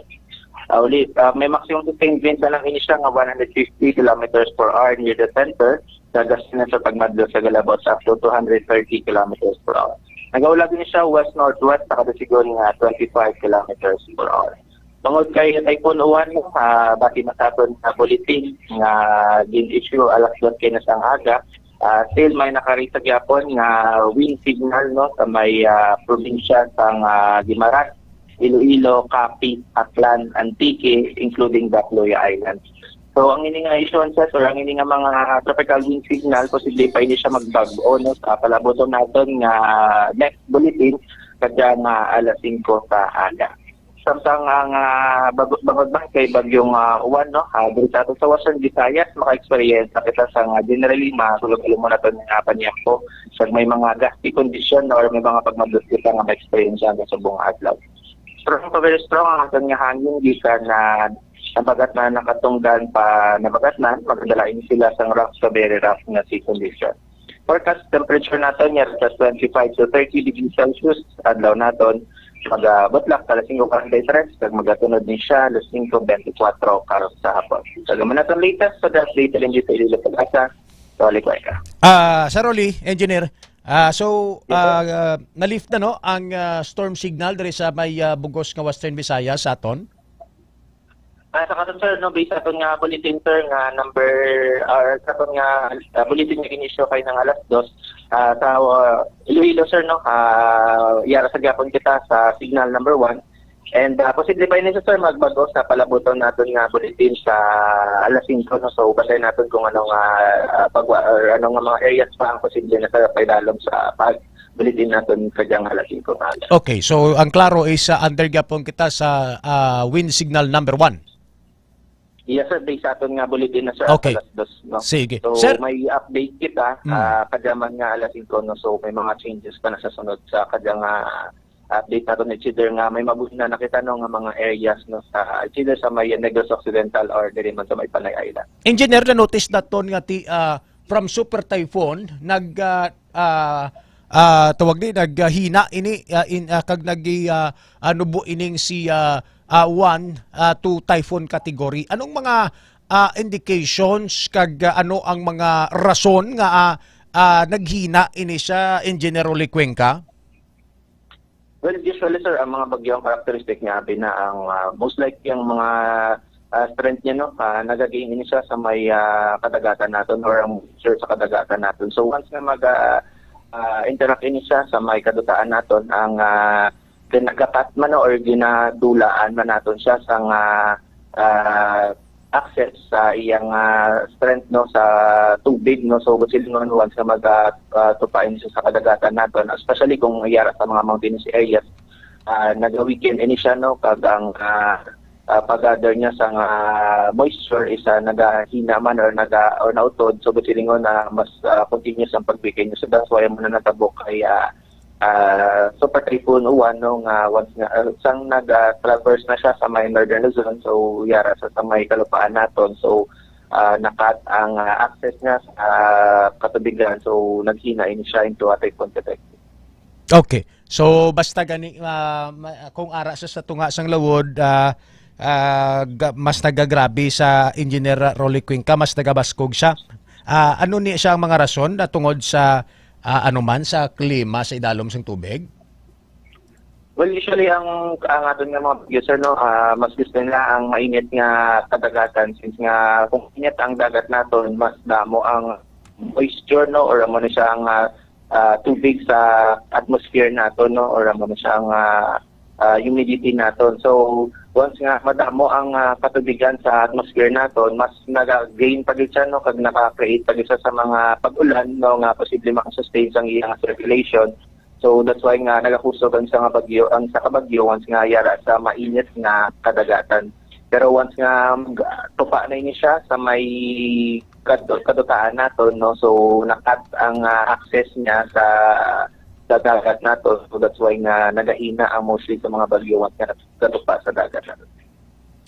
Ah, uli, ah, may maximum sustained wind na lang ini siya nga one hundred fifty kilometers per hour near the center, sa gastinan sa pagmadlog sa galabots up to two hundred thirty kilometers per hour. Nagaulag ini siya west-northwest sa kada sigon nga twenty-five kilometers per hour. Bangod kay Typhoon Juan, ah, bati na sa aton nga bulletin nga gin-issue alas dos kay na sang aga, ah, still may nakarisag gyapon nga wind signal, no, sa may, ah, probinsya sang, ah, Guimaras, Iloilo, Capiz, Aklan, Antique, including Dakloy Islands. So, ang ini nga issuances or ang ini nga mga tropical wind signal, posible pa ini siya magbag-o, no, sa palabuton naton nga next bulletin, kadya nga alas singko sa aga. Samtang ang, ah, bag-, bangod man kay Bagyong, ah, Juan, no, ah, diri sa ato sa Western Visayas, maka-experience na kita sa nga generally, masulog-alam mo naton nga panyakpo, sa may mga gusty condition or may mga pagmadlog kita nga ma-experience sa subong adlaw. Strong to very strong ang aton nga hangin gikan na nabagat na nakatungdan pa nabagat na, magdala ini sila sang rough to very rough nga sea condition. Forecast temperature naton niya sa twenty-five to thirty degrees Celsius adlaw naton. Magabutlak alas singko forty-three, kag magatunod ni siya alas singko twenty-four karon sa hapon. So, naman naton latest sa update din dito sa Iloilo Pag-asa. Rolly Cuenca. Ah, Sir Rolly, engineer. Ah, so, Yes, sir. ah, ah, na-lift na, no, ang, ah, storm signal diri sa may, ah, bugos nga Western Visayas sa aton? Ah, sa karon, sir, no, based sa aton nga bulletin, sir, nga number, or sa aton nga, ah, bulletin nga ginisyo kay nang alas dos, ah, sa, ah, Iloilo, sir, no, ah, yara sa gyapon kita sa signal number one. And, ah, posible pa ini, sir, magbag-o sa palabuton naton nga bulletin sa alas singko, no? So, bantay naton kung ano nga, ah, pagwa-, or ano nga mga areas pa ang posible na sa paidalom sa pag-, bulletin naton kadyang alas singko nga aga. Okay, so ang klaro is, ah, under gyapon kita sa, ah, wind signal number one. Yes, sir. Based sa aton nga bulletin na, sir, Okay. alas dos, no? Sige. So, Sir may update kita, Mm. ah, kadya man nga alas singko, no? So, may mga changes pa na sa sunod sa kadya nga update naton, it's either nga may mabuhi na nakita, no, nga mga areas, no, sa, it's either sa may Negros Occidental or diri man sa may Panay Island. Engineer, na-notice naton nga ti, ah, from Super Typhoon, nag, ah, ah, ah, tawag ni, naghina ini, ah, in, ah, kag nag, ah, ah, nubo ining si, ah, ah, Juan, ah, to typhoon category. Anong mga, ah, indications kag, ah, ano ang mga rason nga, ah, ah, naghina ini siya, Engineer Rolly Cuenca? Well, usually, sir, ang mga bagyo, ang characteristic niya, abi na ang, ah, most likely ang mga, ah, strength niya, no, ah, nagagain ini siya sa may, ah, kadagatan naton or ang, sir, sa kadagatan naton. So, once nga mag, ah, ah, interact ini siya sa may kadutaan naton, ang, ah, ginagapat man, no, or ginadulaan man naton siya sa nga, ah, access sa iyang, ah, strength, no, sa tubig, no. So, silingon, once nga mag, ah, ah, tupa ini siya sa kadagatan naton, especially kung yara sa mga mountainous areas, ah, naga-weaken ini siya, no, kag ang, ah, ah, pag-gather niya sang, ah, moisture is, ah, nagahina man or naga-, or nautod. So, but silingon na mas, ah, continuous ang pagbigay niya. So, that's why mo na natabo kay, ah, ah, Super Typhoon Uwan, no, nga once nga, ah, sang nag, ah, traverse na siya sa may Northern Luzon, so, yara sa, sa may kalupaan naton. So, ah, nakat ang, ah, access niya sa, ah, katubigan. So, naghina ini siya into a typhoon category. Okay. So, basta gani, ah, ma-, kung ara sa, sa tunga sang lawod, ah, ah, ga-, mas nagagrabe sa Engineer Rolly Cuenca, mas nagabaskog siya. Ah, ano ni siya ang mga rason na tungod sa, ah, ano man, sa klima sa idalom sang tubig? Well, usually, ang, ang aton nga mga bagyo, sir, no, ah, mas gusto nila ang mainit nga kadagatan, since nga kung init ang dagat naton, mas damo ang moisture, no, or amo na siya ang, ah, ah, tubig sa atmosphere naton, no, or amo na siya ang, ah, ah, humidity naton. So, once nga madamo ang, ah, katubigan sa atmosphere naton, mas naga-gain pa gid siya, no, kag naka-create pa gid siya sa mga pag-ulan, no, nga posible makasustain sang iyang circulation. So, that's why nga nagakusog ang isa nga bagyo, ang isa ka bagyo once nga yara sa mainit nga kadagatan. Pero once nga mag-, tupa na ini siya sa may kadu-, kadutaan naton, no? So, nakat ang, ah, access niya sa, sa dagat naton. So, that's why nga nagahina ang mostly sa mga bagyo once nga nagkatupa sa dagat naton.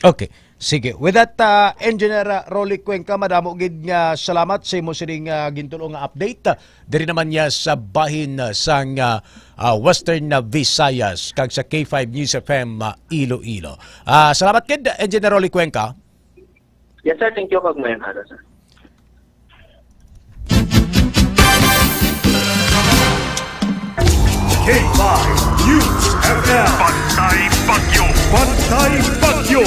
Okay. Sige. With that, ah, Engineer, ah, Rolly Cuenca, madamo gid nga salamat sa imo sining, ah, gintulo nga update. Ah, diri naman niya sa bahin, ah, sang, ah, ah, Western, ah, Visayas kag sa K five News F M, ah, Iloilo. Ah, salamat gid, Engineer Rolly Cuenca. Yes, sir. Thank you kag mayong adlaw, sir. K five News F M. Pantay Bagyo. Pantay Bagyo.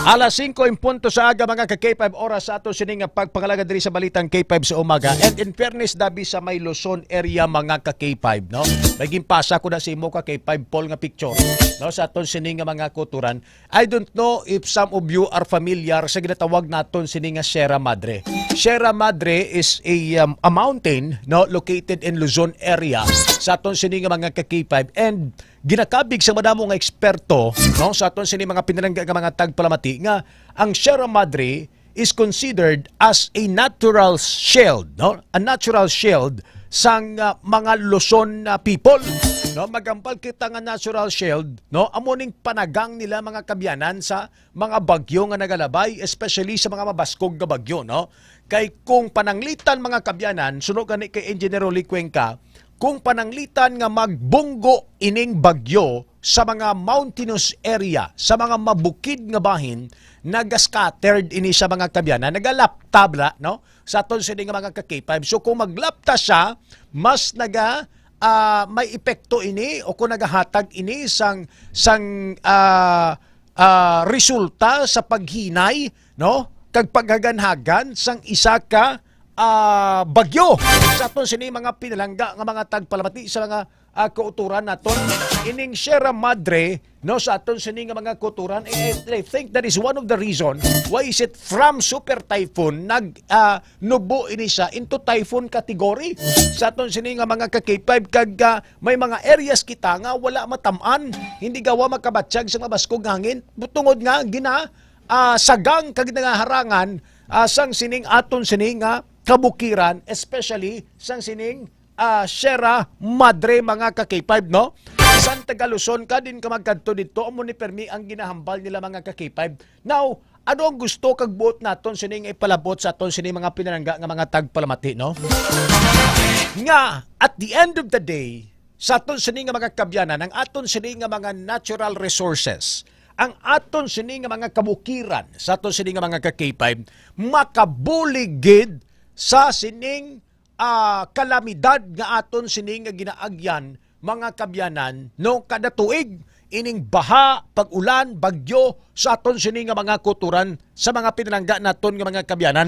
Alas singko en punto sa aga, mga ka K five, oras sa ato sining pagpangalaga diri sa Balitang K five sa umaga. And in fairness, dabi sa may Luzon area, mga ka K five, no? May ginpasa ko na sa imo ka K five Paul nga picture, no? Sa aton sining mga kuturan. I don't know if some of you are familiar sa ginatawag naton sini nga Sierra Madre. Sierra Madre is a, um, a mountain, no, located in Luzon area sa aton sini nga mga ka K five, and ginakabig sa madamo nga eksperto, no, sa aton sini mga pinalangga nga mga tagpalamati nga ang Sierra Madre is considered as a natural shield, no? A natural shield sang, ah, mga Luzon, ah, people, no? Magambal kita nga natural shield, no? Amo ning panagang nila, mga kabyanan, sa mga bagyo nga nagalabay, especially sa mga mabaskog nga bagyo, no? Kay kung pananglitan, mga kabyanan, suno gani kay Engineer Rolly Cuenca, kung pananglitan nga magbunggo ining bagyo sa mga mountainous area, sa mga mabukid nga bahin, naga-scattered ini sa mga kabyanan, nagalapta bala, no? Sa aton sini nga mga ka K five. So, kung maglapta siya, mas naga, ah, may epekto ini o kung nagahatag ini sang, sang, ah, ah, resulta sa paghinay, no? Kag paghaganhagan sang isa ka, ah, bagyo. Sa aton sini mga pinalangga nga mga tagpalamati sa mga, ah, kauturan naton, ining Sierra Madre, no, sa aton sini nga mga kauturan, eh, I think that is one of the reason why is it from super typhoon nag, ah, nubo ini siya into typhoon category. Sa aton sini nga mga ka K five, kag, ah, may mga areas kita nga wala matam-an, hindi gawa makabatyag sa mabaskog nga hangin, tungod nga gina, ah, sagang kag nangaharangan, ah, sang sining aton sini nga kabukiran, especially sang sining, ah, Sierra Madre, mga ka K five, no? San taga Luzon ka, din ka magkadto dito, amo ni permi ang ginahambal nila, mga ka K five. Now, ano ang gusto kag buot naton sini nga ipalabot sa aton sini mga pinalangga nga mga tagpalamati, no? Nga, at the end of the day, sa aton sini nga mga kabyanan, ang aton sini nga mga natural resources, ang aton sini nga mga kabukiran, sa aton sini nga mga ka K five, makabulig gid sa sining, ah, kalamidad nga aton sini nga ginaagyan, mga kabyanan, no, kada tuig, ining baha, pag-ulan, bagyo, sa aton sini nga mga kuturan, sa mga pinalangga naton nga mga kabyanan,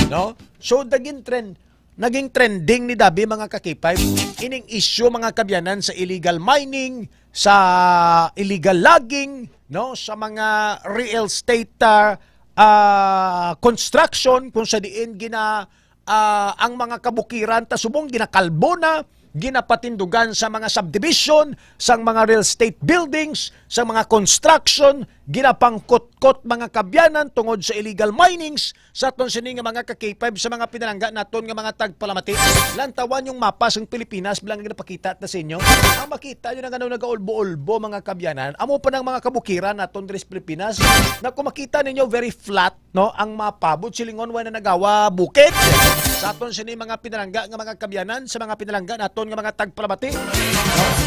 no? So, naging trend, naging trending ni Dabi, mga ka K five, ining issue, mga kabyanan, sa illegal mining, sa illegal logging, no, sa mga real estate, ah, ah, construction, kung sa diin gina, ah, ang mga kabukiran ta subong ginakalbo na, ginapatindugan sa mga subdivision, sa mga real estate buildings, sa mga construction, ginapangkutkot, mga kabyanan, tungod sa illegal minings, sa aton sini nga mga ka-K five, sa mga pinalangga naton nga mga tagpalamati. Lantawan yung mapa sang Pilipinas, bilang ginapakita ta sa inyo. Ang makita nyo na nga nagaulbo-ulbo, mga kabyanan, amo pa ng mga kabukiran naton diri sa Pilipinas, na kung makita ninyo, very flat, no, ang mapa. Buot silingon, wala na nagawa bukid. Sa aton sini mga pinalangga nga mga kabyanan, sa mga pinalangga naton nga mga tagpalamati, no?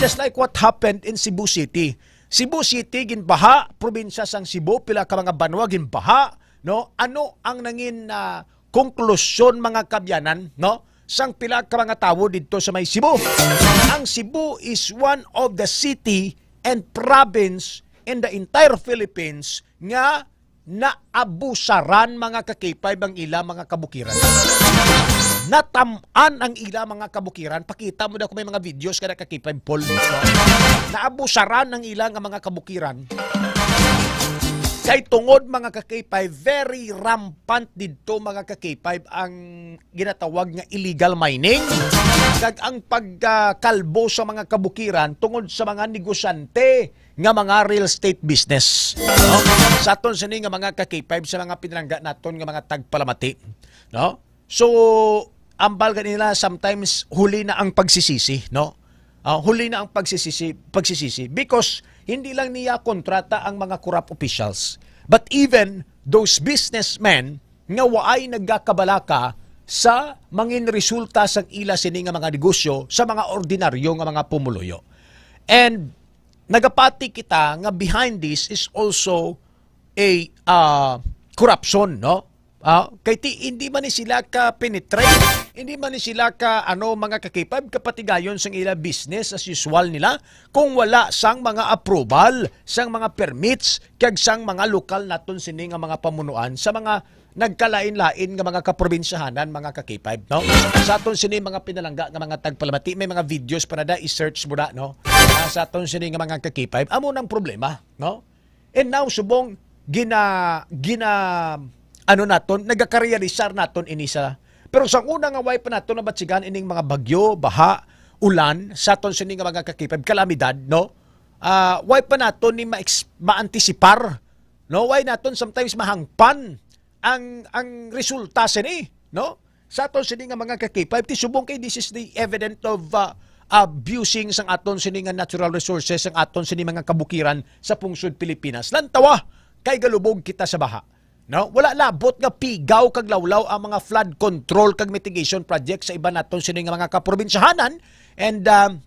Just like what happened in Cebu City. Cebu City ginbaha, probinsya sang Cebu, pila ka mga banwa ginbaha, no? Ano ang nangin, ah, konklusyon, mga kabyanan, no, sang pila ka mga tawo didto sa may Cebu? Ang Cebu is one of the city and province in the entire Philippines nga naabusaran, mga ka-K five, ang ila mga kabukiran. Natam-an ang ila mga kabukiran. Pakita mo daw kung may mga videos ka na ka-K five, Paul. Naabusaran ang ila nga mga kabukiran. Kay tungod, mga ka-K five, very rampant didto, mga ka-K five, ang ginatawag nga illegal mining, kag ang pagkalbo sa mga kabukiran tungod sa mga negosyante nga mga real estate business, no? Sa aton sini nga mga ka-K five, sa mga pinalangga naton nga mga tagpalamati, no? So, ambal kanila, sometimes huli na ang pagsisisi, no? Ah, huli na ang pagsisisi, pagsisisi, because hindi lang niya kontrata ang mga corrupt officials, but even those businessmen nga waay nagakabalaka sa mangin resulta sang ila sini nga mga negosyo sa mga ordinaryo nga mga pumuluyo. And nagapati kita nga behind this is also a, ah, corruption, no? Ah, kay ti, hindi man ni sila ka penetrate, hindi man ni sila ka, ano, mga ka-K five, kapatigayon sang ila business as usual nila kung wala sang mga approval, sang mga permits, kag sang mga lokal naton sini nga mga pamunuan sa mga nagkalain-lain nga mga kaprobinsyahanan, mga ka-K five, no? Sa aton sini mga pinalangga nga mga tagpalamati, may mga videos pa na da, i-search mo na, no? Ah, sa aton sini nga mga ka-K five, amo nang problema, no? And now, subong, gina, gina, ano naton, nagakarealisar naton ini sa, pero sa una nga way pa naton nabatsigan ining mga bagyo, baha, ulan, sa aton sini nga mga ka-K five, kalamidad, no? Ah, way pa naton ni ma-ex-, maantisipar, no? Way naton sometimes mahangpan ang, ang resulta sini, no? Sa aton sini nga mga ka-K five, ti subong kay this is the evident of, uh, abusing sang aton sini nga natural resources, sang aton sini mga kabukiran sa pungsod Pilipinas. Lantawa, kay galubog kita sa baha. No? Wala labot nga pigaw kag lawlaw ang mga flood control kag mitigation project sa iban naton sini nga mga kaprobinsyahanan. And, um,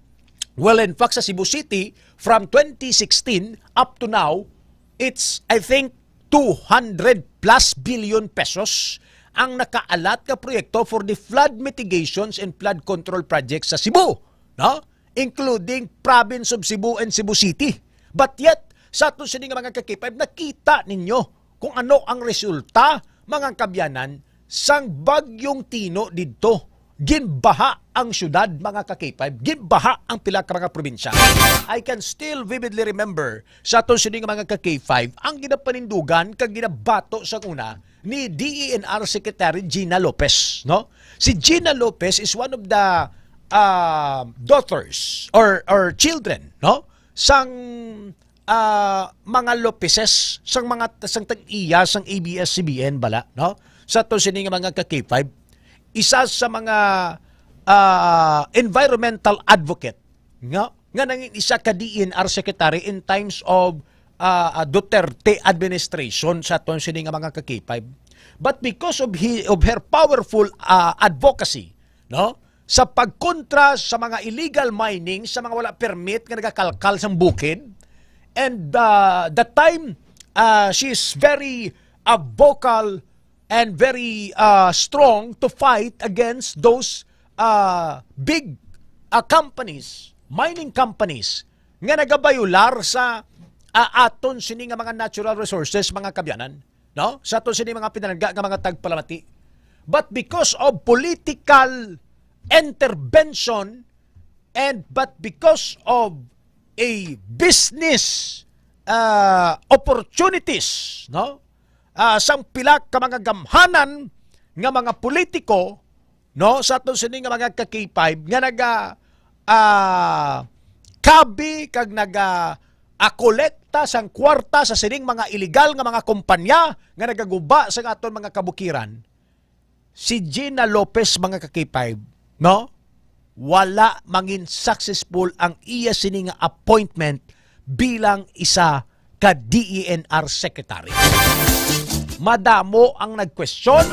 well, in fact, sa Cebu City, from twenty sixteen up to now, it's, I think, two hundred plus billion pesos ang nakaalat nga proyekto for the flood mitigations and flood control projects sa Cebu, no? Including province of Cebu and Cebu City. But yet, sa ato sini nga mga ka-K five, nakita ninyo kung ano ang resulta, mga kabyanan, sang Bagyong Tino didto. Ginbaha ang syudad, mga ka-K five. Ginbaha ang pila ka mga probinsya. I can still vividly remember sa aton sini nga mga ka-K five ang ginapanindugan kag ginabato sa una ni D E N R Secretary Gina Lopez, no? Si Gina Lopez is one of the, ah, daughters or, or children, no, sang, ah, mga Lopezes, sang mga, sang tag-iya sang A B S C B N bala, no? Sa to sini nga mga ka-K five, isa sa mga, ah, environmental advocate nga, nga nangin isa ka D E N R secretary in times of, ah, ah, Duterte administration sa aton sini nga mga ka-K five. But because of he, of her powerful, ah, advocacy, no, sa pagkontra sa mga illegal mining, sa mga wala permit nga nagakalkal sang bukid, and, ah, that time, ah, she is very, ah, vocal and very, ah, strong to fight against those, ah, big, ah, companies, mining companies nga nagabayular sa, ah, aton sini nga mga natural resources, mga kabyanan, no? Sa aton sini mga pinalangga nga mga tagpalamati. But because of political intervention and but because of a business, ah, opportunities, no? Ah, sang pila ka mga gamhanan nga mga politiko, no, sa aton sini nga mga ka-K five nga naga, ah, kabi kag naga, ah, kolekta sang kwarta sa sining mga iligal nga mga kompanya nga nagaguba sa aton mga kabukiran, si Gina Lopez, mga ka-K five, no? Wala mangin successful ang iya sini nga appointment bilang isa ka D E N R secretary. Madamo ang nagkwestiyon,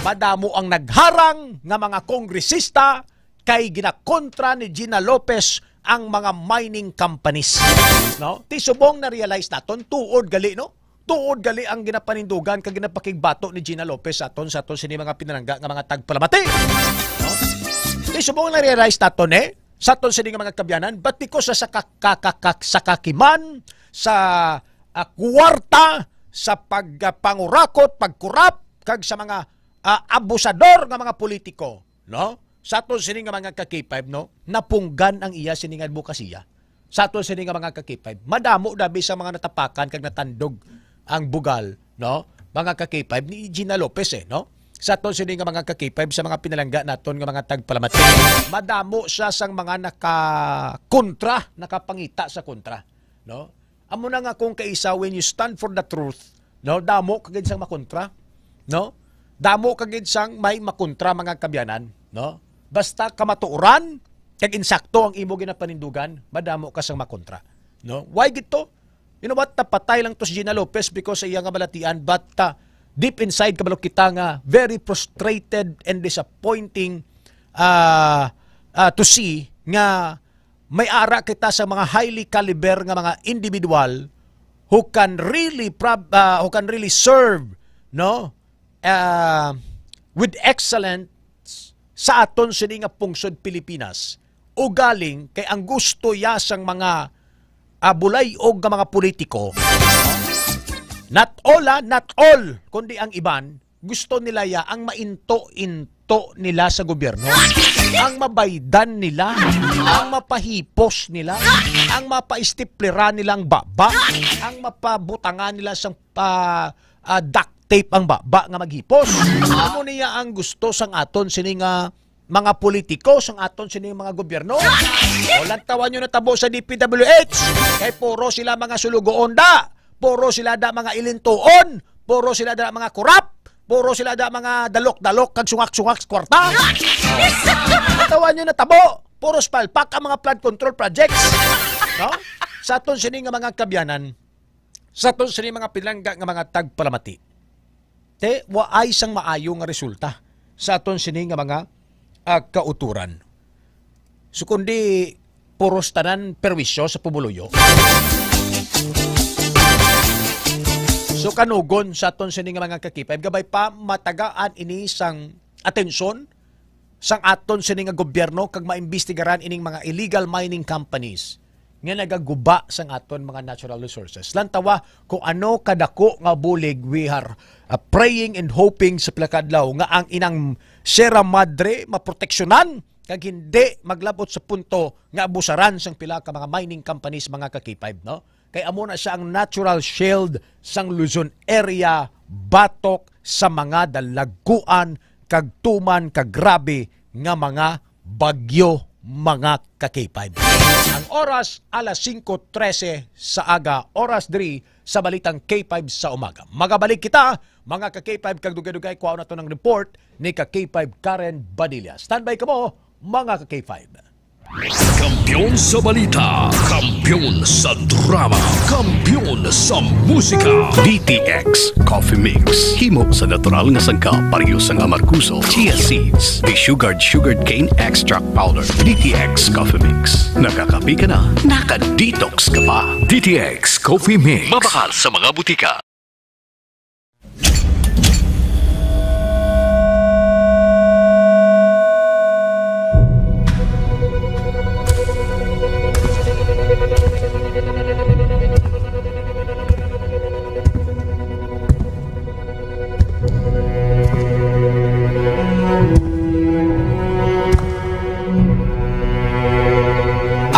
madamo ang nagharang nga mga kongresista kay ginakontra ni Gina Lopez ang mga mining companies. No? Ti subong na-realize naton, tuod gali, no? Tuod gali ang ginapanindugan kag ginapakigbato ni Gina Lopez sa aton, sa aton sini mga pinalangga nga mga tagpalamati. No? Ti subong na-realize naton, eh, sa aton sini nga mga kabyanan, but because sa, sa ka-, ka-, ka-, ka-, sa kakiman, sa, ah, kwarta, sa pagpangurakot, pagkurap, kag sa mga, ah, abusador nga mga politiko, no? Sa aton sini nga mga ka-K five, no? Napunggan ang iya sini nga adbokasiya. Sa aton sini nga mga ka-K five, madamo dabi sa mga natapakan kag natandog ang bugal, no? Mga ka-K five ni Gina Lopez, eh, no? Sa aton sini nga mga ka-K five, sa mga pinalangga naton nga mga tagpalamati, madamo siya sang mga nakakontra, nakapangita sa kontra, no? Amo na nga kung kaisa, when you stand for the truth, no, damo ka gid sang makontra, no? Damo ka gid sang may makontra, mga kabyanan, no? Basta kamatuoran kag insakto ang imo ginapanindugan, madamo ka sang makontra, no? Why gid to? You know what? Napatay lang to si Gina Lopez because sa iya nga balatian, but, uh, deep inside, kabalo kita nga very frustrated and disappointing, uh, uh, to see nga may ara kita sa mga highly caliber nga mga individual who can really prob-, ah, who can really serve, no, ah, with excellence sa aton sini nga pungsod Pilipinas, ugaling kay ang gusto ya sang mga, ah, bulay-og nga mga politiko, not all, ah, not all, kundi ang iban, gusto nila ya ang mainto-into nila sa gobyerno, ang mabaydan nila, ang mapahipos nila, ang mapaistiplera nila ang baba, ang mapabutangan nila sang pa, ah, duct tape ang baba nga maghipos. Amo niya ang gusto sang aton sini nga mga politiko, sang aton sini nga mga gobyerno. O, lantawan nyo natabo sa D P W H. Kay puro sila mga sulugoon da. Puro sila da mga ilintuon. Puro sila da mga kurap. Puro sila da mga dalok-dalok kag sungak-sungak sa kwarta. Lantawan nyo natabo. Puro spalpak ang mga flood control projects. No? Sa aton sini nga mga kabyanan, sa aton sini mga pinalangga nga mga tagpalamati, te, waay sang maayo nga resulta sa aton sini nga mga, ah, kauturan. So, kundi puros tanan perwisyo sa pumuluyo. So, kanugon sa aton sini nga mga ka-K five, gabay pa matagaan ini sang atensyon sang aton sini nga gobyerno kag maimbestigaran ining mga illegal mining companies nga nagaguba sang aton mga natural resources. Lantawa kung ano kadako nga bulig, we are, uh, praying and hoping sa pila ka adlaw nga ang inang Sierra Madre maproteksyonan kag hindi maglabot sa punto nga abusaran sang pila ka mga mining companies, mga ka-K five, no? Kay amo na siya ang natural shield sang Luzon area batok sa mga dalagkuan kag tuman ka grabe nga mga bagyo, mga ka-K five. Ang oras, alas singko trese sa aga, oras diri sa Balitang K five sa Umaga. Magabalik kita, mga ka-K five, kag dugay-dugay kuhaon nato ng report ni ka-K five Karen Badilla. Standby kamo, mga ka-K five. Kampiyon sa balita, kampiyon sa drama, kampiyon sa musika. D T X Coffee Mix. Himo sa natural nga sangkap, pareho sang amargoso, chia seeds, desugared sugarcane extract powder. D T X Coffee Mix. Nakakape ka na, naka-detox ka pa. D T X Coffee Mix. Mabakal sa mga butika.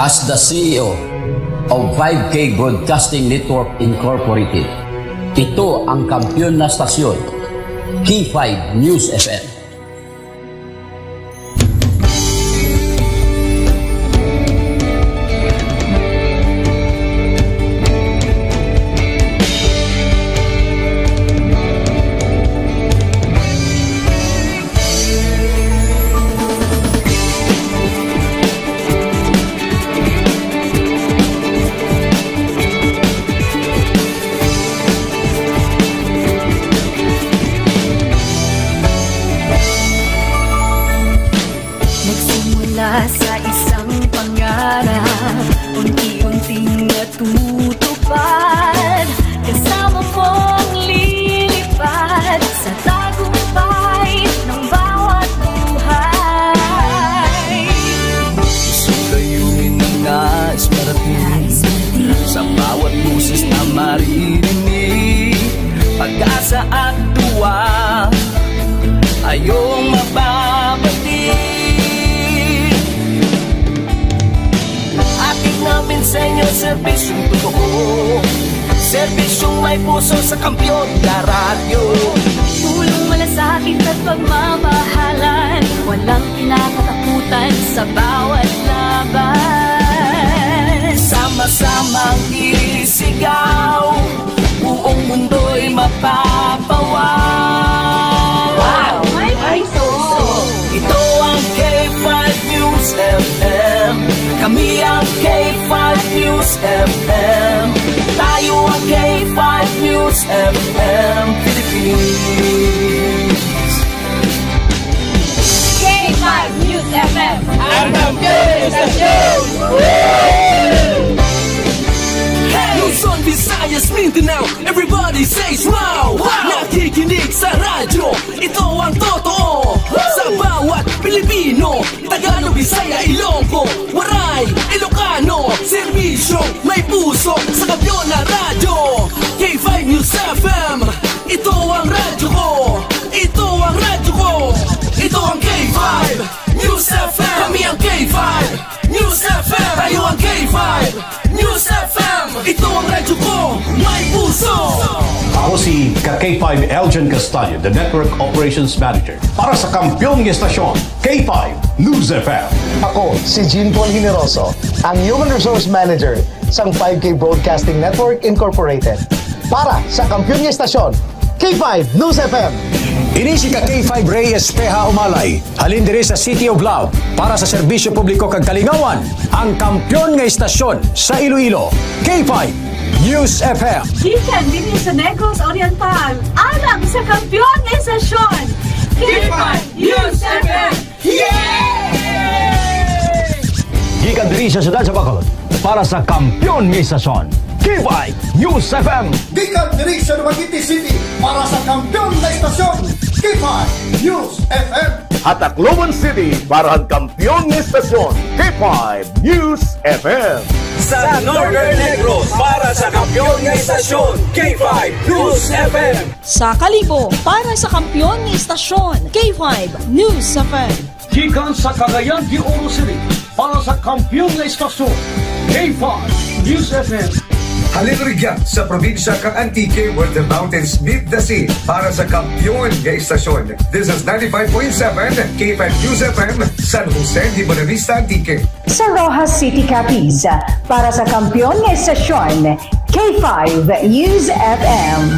As the C E O of five K Broadcasting Network Incorporated, ito ang kampiyon na stasyon, K five News F M. Para unti-unting natutupad, kasama mong lilipad sa tagumpay ng bawat buhay. Isang layunin na nais marating sa bawat boses na maririnig. Pag-asa at tuwa, ayong mababati. Hatid namin sa inyo serbisyong totoo, serbisyong may puso sa Kampiyon na Radyo. Tulong, malasakit at pagmamahalan, walang kinakatakutan sa bawat laban. Sama-samang isigaw, buong mundo'y mapapawaw. Wow! May puso! Ito ang K five News F M. Kami ang K five News F M. Tayo ang K five News F M Philippines. K five News F M. Ang kampiyon sa istasyon! Luzon, Visayas, Mindanao, everybody says wow! Wow! Nakikinig sa radyo, ito ang totoo. Sa bawat Pilipino, Tagalog, Bisaya, Ilonggo, Waray, Ilocano, serbisyo, may puso, sa Kampiyon na Radyo, K five News F M. Ito ang radyo ko, ito ang radyo ko, ito ang K five News F M. Kami ang K five News F M. Tayo ang K five News F M. Ito ang radyo ko, may puso. Ako si ka K five Elgin Castaño, the Network Operations Manager para sa kampiyon nga estasyon, K five News F M. Ako si Jean Paul Generoso, ang Human Resource Manager sang five K Broadcasting Network Incorporated. Para sa kampiyon nga estasyon, K five News F M. Ini si ka K five Rey Espeha Umalay, halin diri sa City of Love, para sa serbisyo publiko kag kalingawan, ang kampiyon nga estasyon sa Iloilo, K five News F M. Gikan dinhi sa Negros Oriental, alang sa kampiyon nga estasyon, K five News F M. Yay! Gikan diri sa siyudad sa Bacolod, para sa kampiyon nga estasyon, K five News F M. Gikan diri sa Dumaguete City, para sa kampiyon nga estasyon, K five News F M. Ha Tacloban City, para sa kampiyon nga estasyon, K five News F M. Sa Northern Negros, para sa kampiyon nga estasyon, K five News F M. Sa Kalibo, para sa kampiyon nga estasyon, K five News F M. Gikan sa Cagayan de Oro City, para sa kampiyon nga estasyon, K five News F M. Halin rugya sa probinsya kang Antique, where the mountains meet the sea, para sa kampiyon nga estasyon. This is ninety-five point seven K five News F M, San Jose de Buenavista, Antique. Sa Roxas City, Capiz, para sa kampiyon nga estasyon, K five News F M.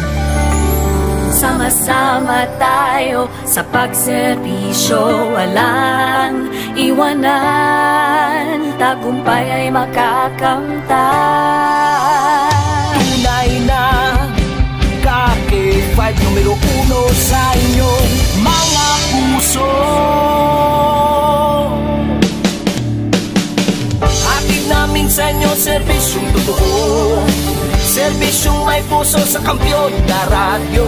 Sama-sama tayo sa pagserbisyo, walang iwanan, tagumpay ay makakamtan. Tunay na ka K five, numero uno sa inyong mga puso. Hatid namin sa inyo serbisyong totoo, serbisyong may puso sa kampiyon na radyo.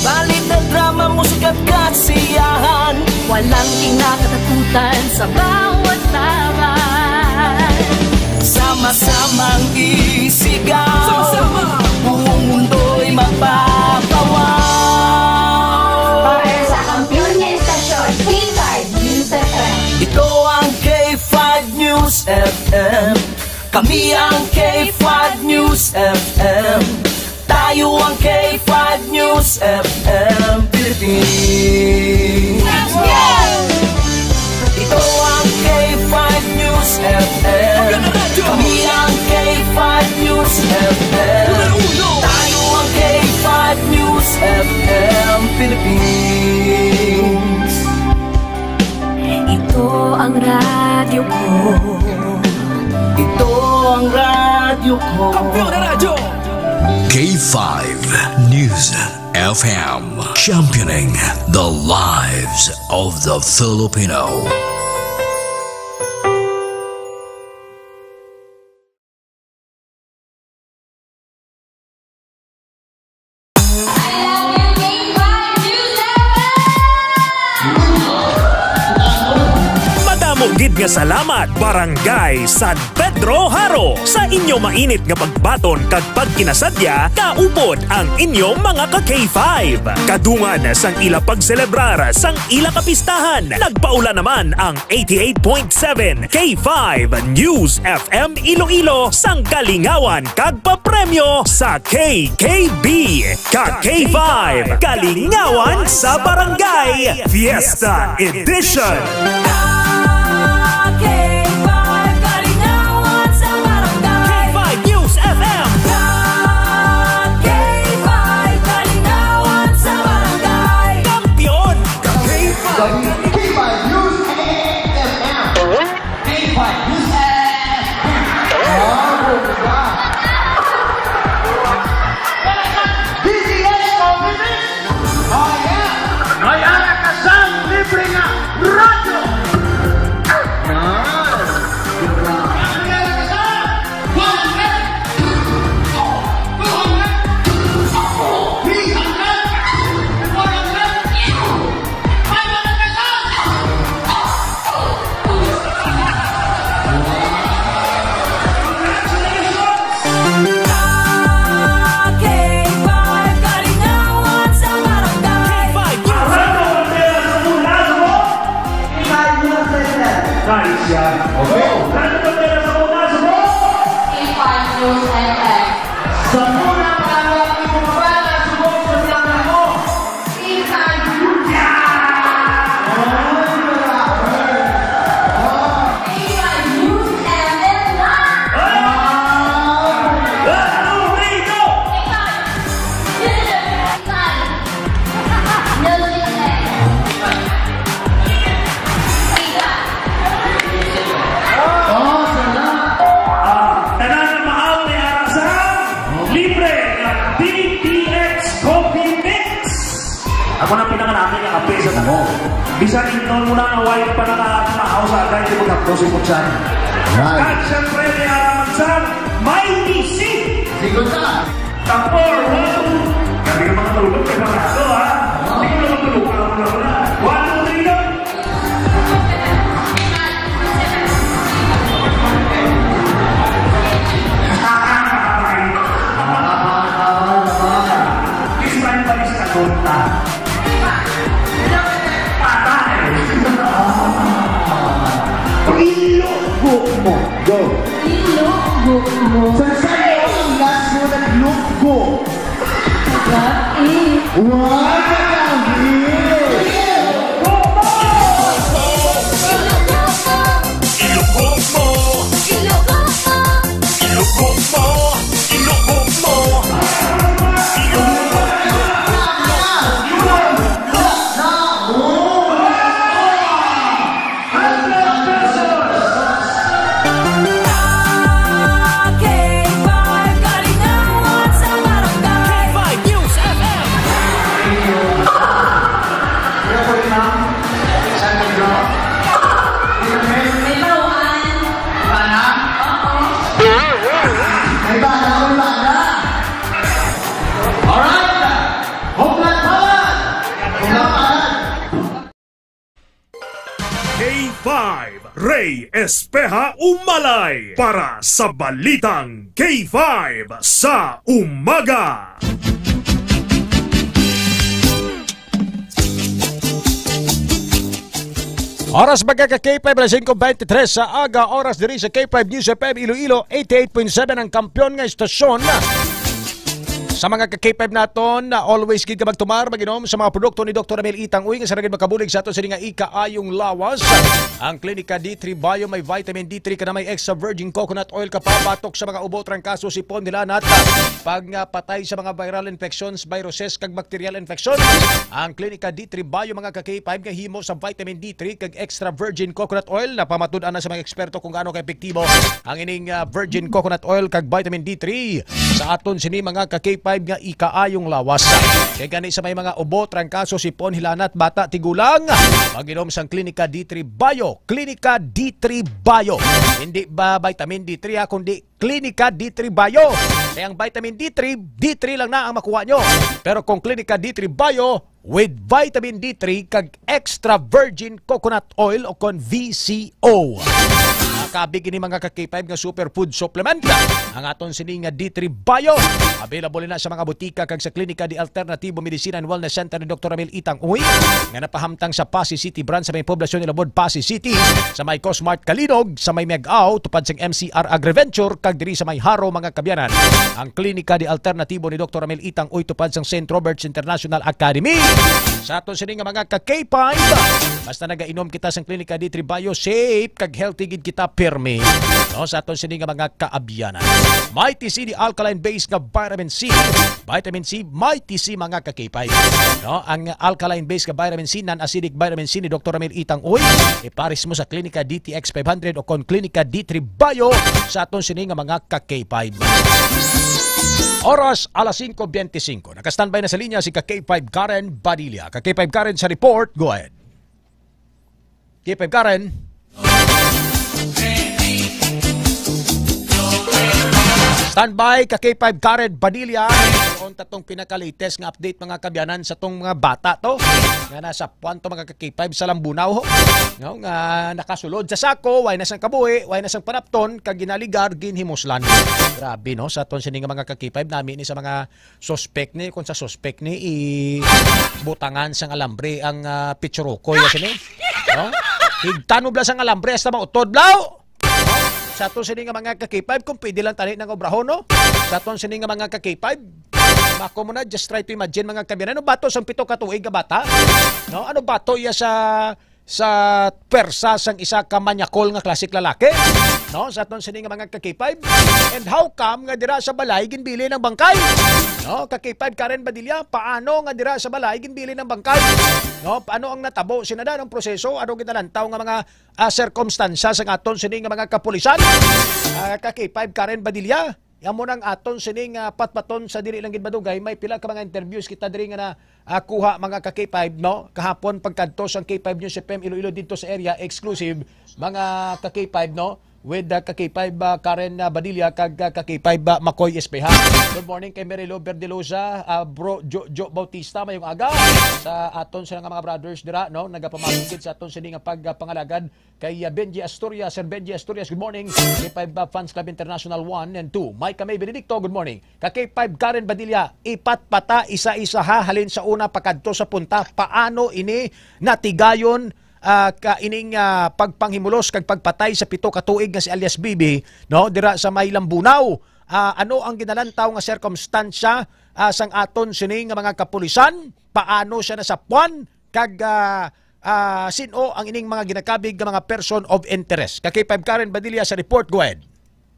Balita, drama, musika at kasiyahan, walang kinakatakutan sa bawat laban. Sama-samang isigaw, sama-sama, buong mundo'y mapapawaw. Para sa kampiyon nga estasyon, K five News F M. Ito ang K five News F M. Kami ang K five News F M. Tayo ang K five News F M Philippines. Ito ang K five News F M. Kami ang K five News F M. Tayo ang K five News F M Philippines. Ito ang radyo ko. Ito ang radyo ko. Kampiyon na radyo! K five News F M, championing the lives of the Filipino. Salamat, Barangay San Pedro Jaro, sa inyo mainit nga pagbaton kag pagkinasadya, kaupod ang inyo mga ka K five. Kadungan sang ila pagselebrar sang ila kapistahan, nagpaula naman ang eighty-eight point seven K five News F M Iloilo sang kalingawan kag papremyo sa K K B. Ka K five, Kalingawan sa Barangay, Fiesta Edition. Ka K five, Kalingawan sa Barangay. K five News F M. Ka K five, Kalingawan sa Barangay. Kampiyon. K five News F M. K five News F M. Oh, bongga. D T H Coffee Mix. Oh, yeah. May ara ka sang libre nga radyo. Nice. May ara ka sang one hundred, two hundred, three hundred, four hundred, five hundred pesos. K five, Kalingawan sa Barangay. K five News. Arado bandera sa una, subok. K five News F M. Nice yan. Okay. Arado bandera sa una, subok. K five News F M. Sa una, para ang mga bata, subok sa mga mo. Ah, tanan na maaw ni ara sa libre nga D T X Coffee Mix. Ako na pinakalami nga kape sa tanan. Bisan ingnon mo na nga wala pa nakakamahaw sa agay, di mo tapos yung kutsan. Right. Kag siyempre, may araman sa may misi. Sigot ka. Tapor, one, two. Kami nga mga tulog, kay Barato, ha? Hindi ko naman tulog, wala ko na. One, two, three, go. This time, palis na tonta. Patay! Ilugo mo. Go. Ilugo mo. Sa sayo ang last mo naglugo. Grabe. Wow, grabe. Ilugo mo. Ilugo mo. Ilugo mo. Ilugo mo. Hundred pesos! K five, Kalingawan sa Barangay. K five News F M. Kaya po rin, ma'am. San Pedro. May baruan. Bana? Oo. May bana, may bana. Alright. Huklat palad! Huklat palad! K five, Ray Espeha Umalay para sa Balitang K five sa Umaga. Oras, mga ka K five, alas singko bente tres sa aga, oras diri sa K five News F M Iloilo, eighty-eight point seven ang kampiyon nga istasyon. Sa mga ka K five naton, na always gid ka magtumar, mag-inom sa mga produkto ni Doktor Ramil Itang Uy, nga sila gid makabulig sa ato sini nga ikaayong lawas. Ang Klinika D three Bio may vitamin D three ka na may extra virgin coconut oil ka pabatok sa mga ubo, trangkaso, sipon, dilanat, pagpatay sa mga viral infections, viruses, kag bacterial infection. Ang Klinika D three Bio, mga ka K five, nga himo sa vitamin D three kag extra virgin coconut oil, napamatud-an na sa mga eksperto kung gaano ka-epektibo ang ining, ah, virgin coconut oil kag vitamin D three sa aton sini, mga ka K five. five nga ikaayong lawas. Kay gani sa may mga ubo, trangkaso, sipon, hilanat, bata, tigulang, mag-inom sang Klinika D three Bio. Klinika D three Bio. Hindi ba vitamin D three, ha, kundi Klinika D three Bio. Kay ang vitamin D three, D three lang na ang makuha nyo. Pero kung Klinika D three Bio, with vitamin D three kag extra virgin coconut oil o kon V C O. Makabig ini, mga ka-K five, nga superfood supplement ang aton sini nga D three Bio. Available na sa mga butika kag sa klinika di Alternatibo Medicina and Wellness Center ni Doktor Ramil Itang Uy, nga napahamtang sa Passi City Branch sa may poblasyon ni Labod, Passi City, sa may Cosmart Kalinog, sa may Miag-ao, tupad sang M C R Agriventure, kag diri sa may Jaro, mga kabyanan, ang Klinika di Alternatibo ni Doktor Ramil Itang Uy, tupad sang Saint Robert's International Academy. Sa aton sini nga mga ka-K five, basta nagainom kita sang Klinika D three Bio, safe kag healthy gid kita, pirmi. No, sa aton sini nga mga kaabyanan. Mighty C, the alkaline base nga vitamin C. Vitamin C, Mighty C, mga ka-K five. No, ang alkaline base nga vitamin C, non-acidic vitamin C ni Doktor Ramil Itang Uy, ipares mo sa Klinika D T X five hundred o kon Klinika D three Bio sa aton sini nga mga ka-K five. Oras, alas singko bente singko. Naka-standby na sa linya si ka-K five Karen Badilla. Ka-K five Karen sa report. Go ahead. K five Karen. Standby ka K five Karen Badilla. Unta tong pinaka-latest nga update, mga kabyanan, sa tong mga bata to nga nasapuan to, mga ka-K five, sa Lambunao, ho. No, nga nakasulod sa sako, way na sang kabuhi, way na sang panapton, kag ginaligar, ginhimuslan. Grabe, no? Sa aton sini nga mga ka-K five, nami ni sa mga suspek ni, kung sa suspek ni, i-, butangan sang alambre ang, ah, pitsurukoy, ya sini. No? Higtan mo bala sang alambre hasta mautod, blaw! Sa aton sini nga mga ka-K five, kung pwede lang tani nang obrahon, no? Sa aton sini nga mga ka-K five, mako mo na, just try to imagine, mga kabyanan. Ano bato sang pito ka tuig nga bata? No? Ano bato iya sa, sa pwersa sang isa ka manyakol nga klasik lalaki? No? Sa aton sini nga mga ka-K five. And how come nga dira sa balay ginbilin ang bangkay? No? Ka-K five Karen Badilla, paano nga dira sa balay ginbilin ang bangkay? No? Paano ang natabo? Sinada ang proseso? Ano ginalantaw nga mga ah, sirkumstansya sang aton sini nga mga kapulisan. Ah, ka K five Karen Badilla, amo nang aton sini nga patpaton sa dili lang gid madugay. May pila ka mga interviews kita diri nga na, ah, kuha, mga ka K five, no? Kahapon pagkadto sang K five News F M Iloilo didto sa area, exclusive, mga ka K five, no? With, ah, ka K five, ah, Karen, ah, Badilla kag, ah, ka K five, ah, Makoy Espeha. Good morning kay Mary Lou Verdelosa, ah, bro Jo, Jo Bautista, mayong aga sa aton sila nga mga brothers dira, no? Nagapamangkit sa aton sini nga pag, ah, pangalagad kay, ah, Benji Asturias. Sir Benji Asturias, good morning. K five, ah, Fans Club International one and two. Mike Kamay Benedicto, good morning. Ka K five Karen Badilla, ipatpata isa-isa ha, halin sa una pakadto sa punta. Paano ini natigayon, ah, ka ining, ah, pagpanghimulos kag pagpatay sa pito ka tuig nga si alias Bibi, no, dira sa may Lambunao? Ah, ano ang ginalantaw nga sirkumstansya, ah, sang aton sini nga mga kapulisan? Paano siya nasapuan? Kag, ah, ah, sin-o ang ining mga ginakabig nga mga person of interest? Ka K five Karen Badilla sa report, go ahead.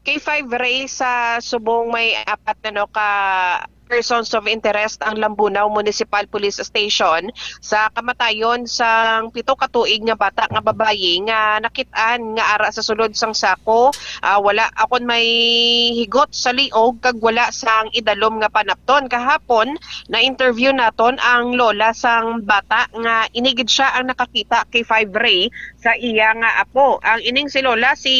K five Ray, sa subong may apat na, no, ka persons of interest ang Lambunao Municipal Police Station sa kamatayon sang pito ka tuig nga bata nga babayi nga nakit-an nga ara sa sulod sang sako. Ah, wala akon may higot sa liog kag wala sang idalom nga panapton. Kahapon, na-interview naton ang lola sang bata nga ini gid siya ang nakakita, K five Ray, sa iya nga apo. Ang ining si lola, si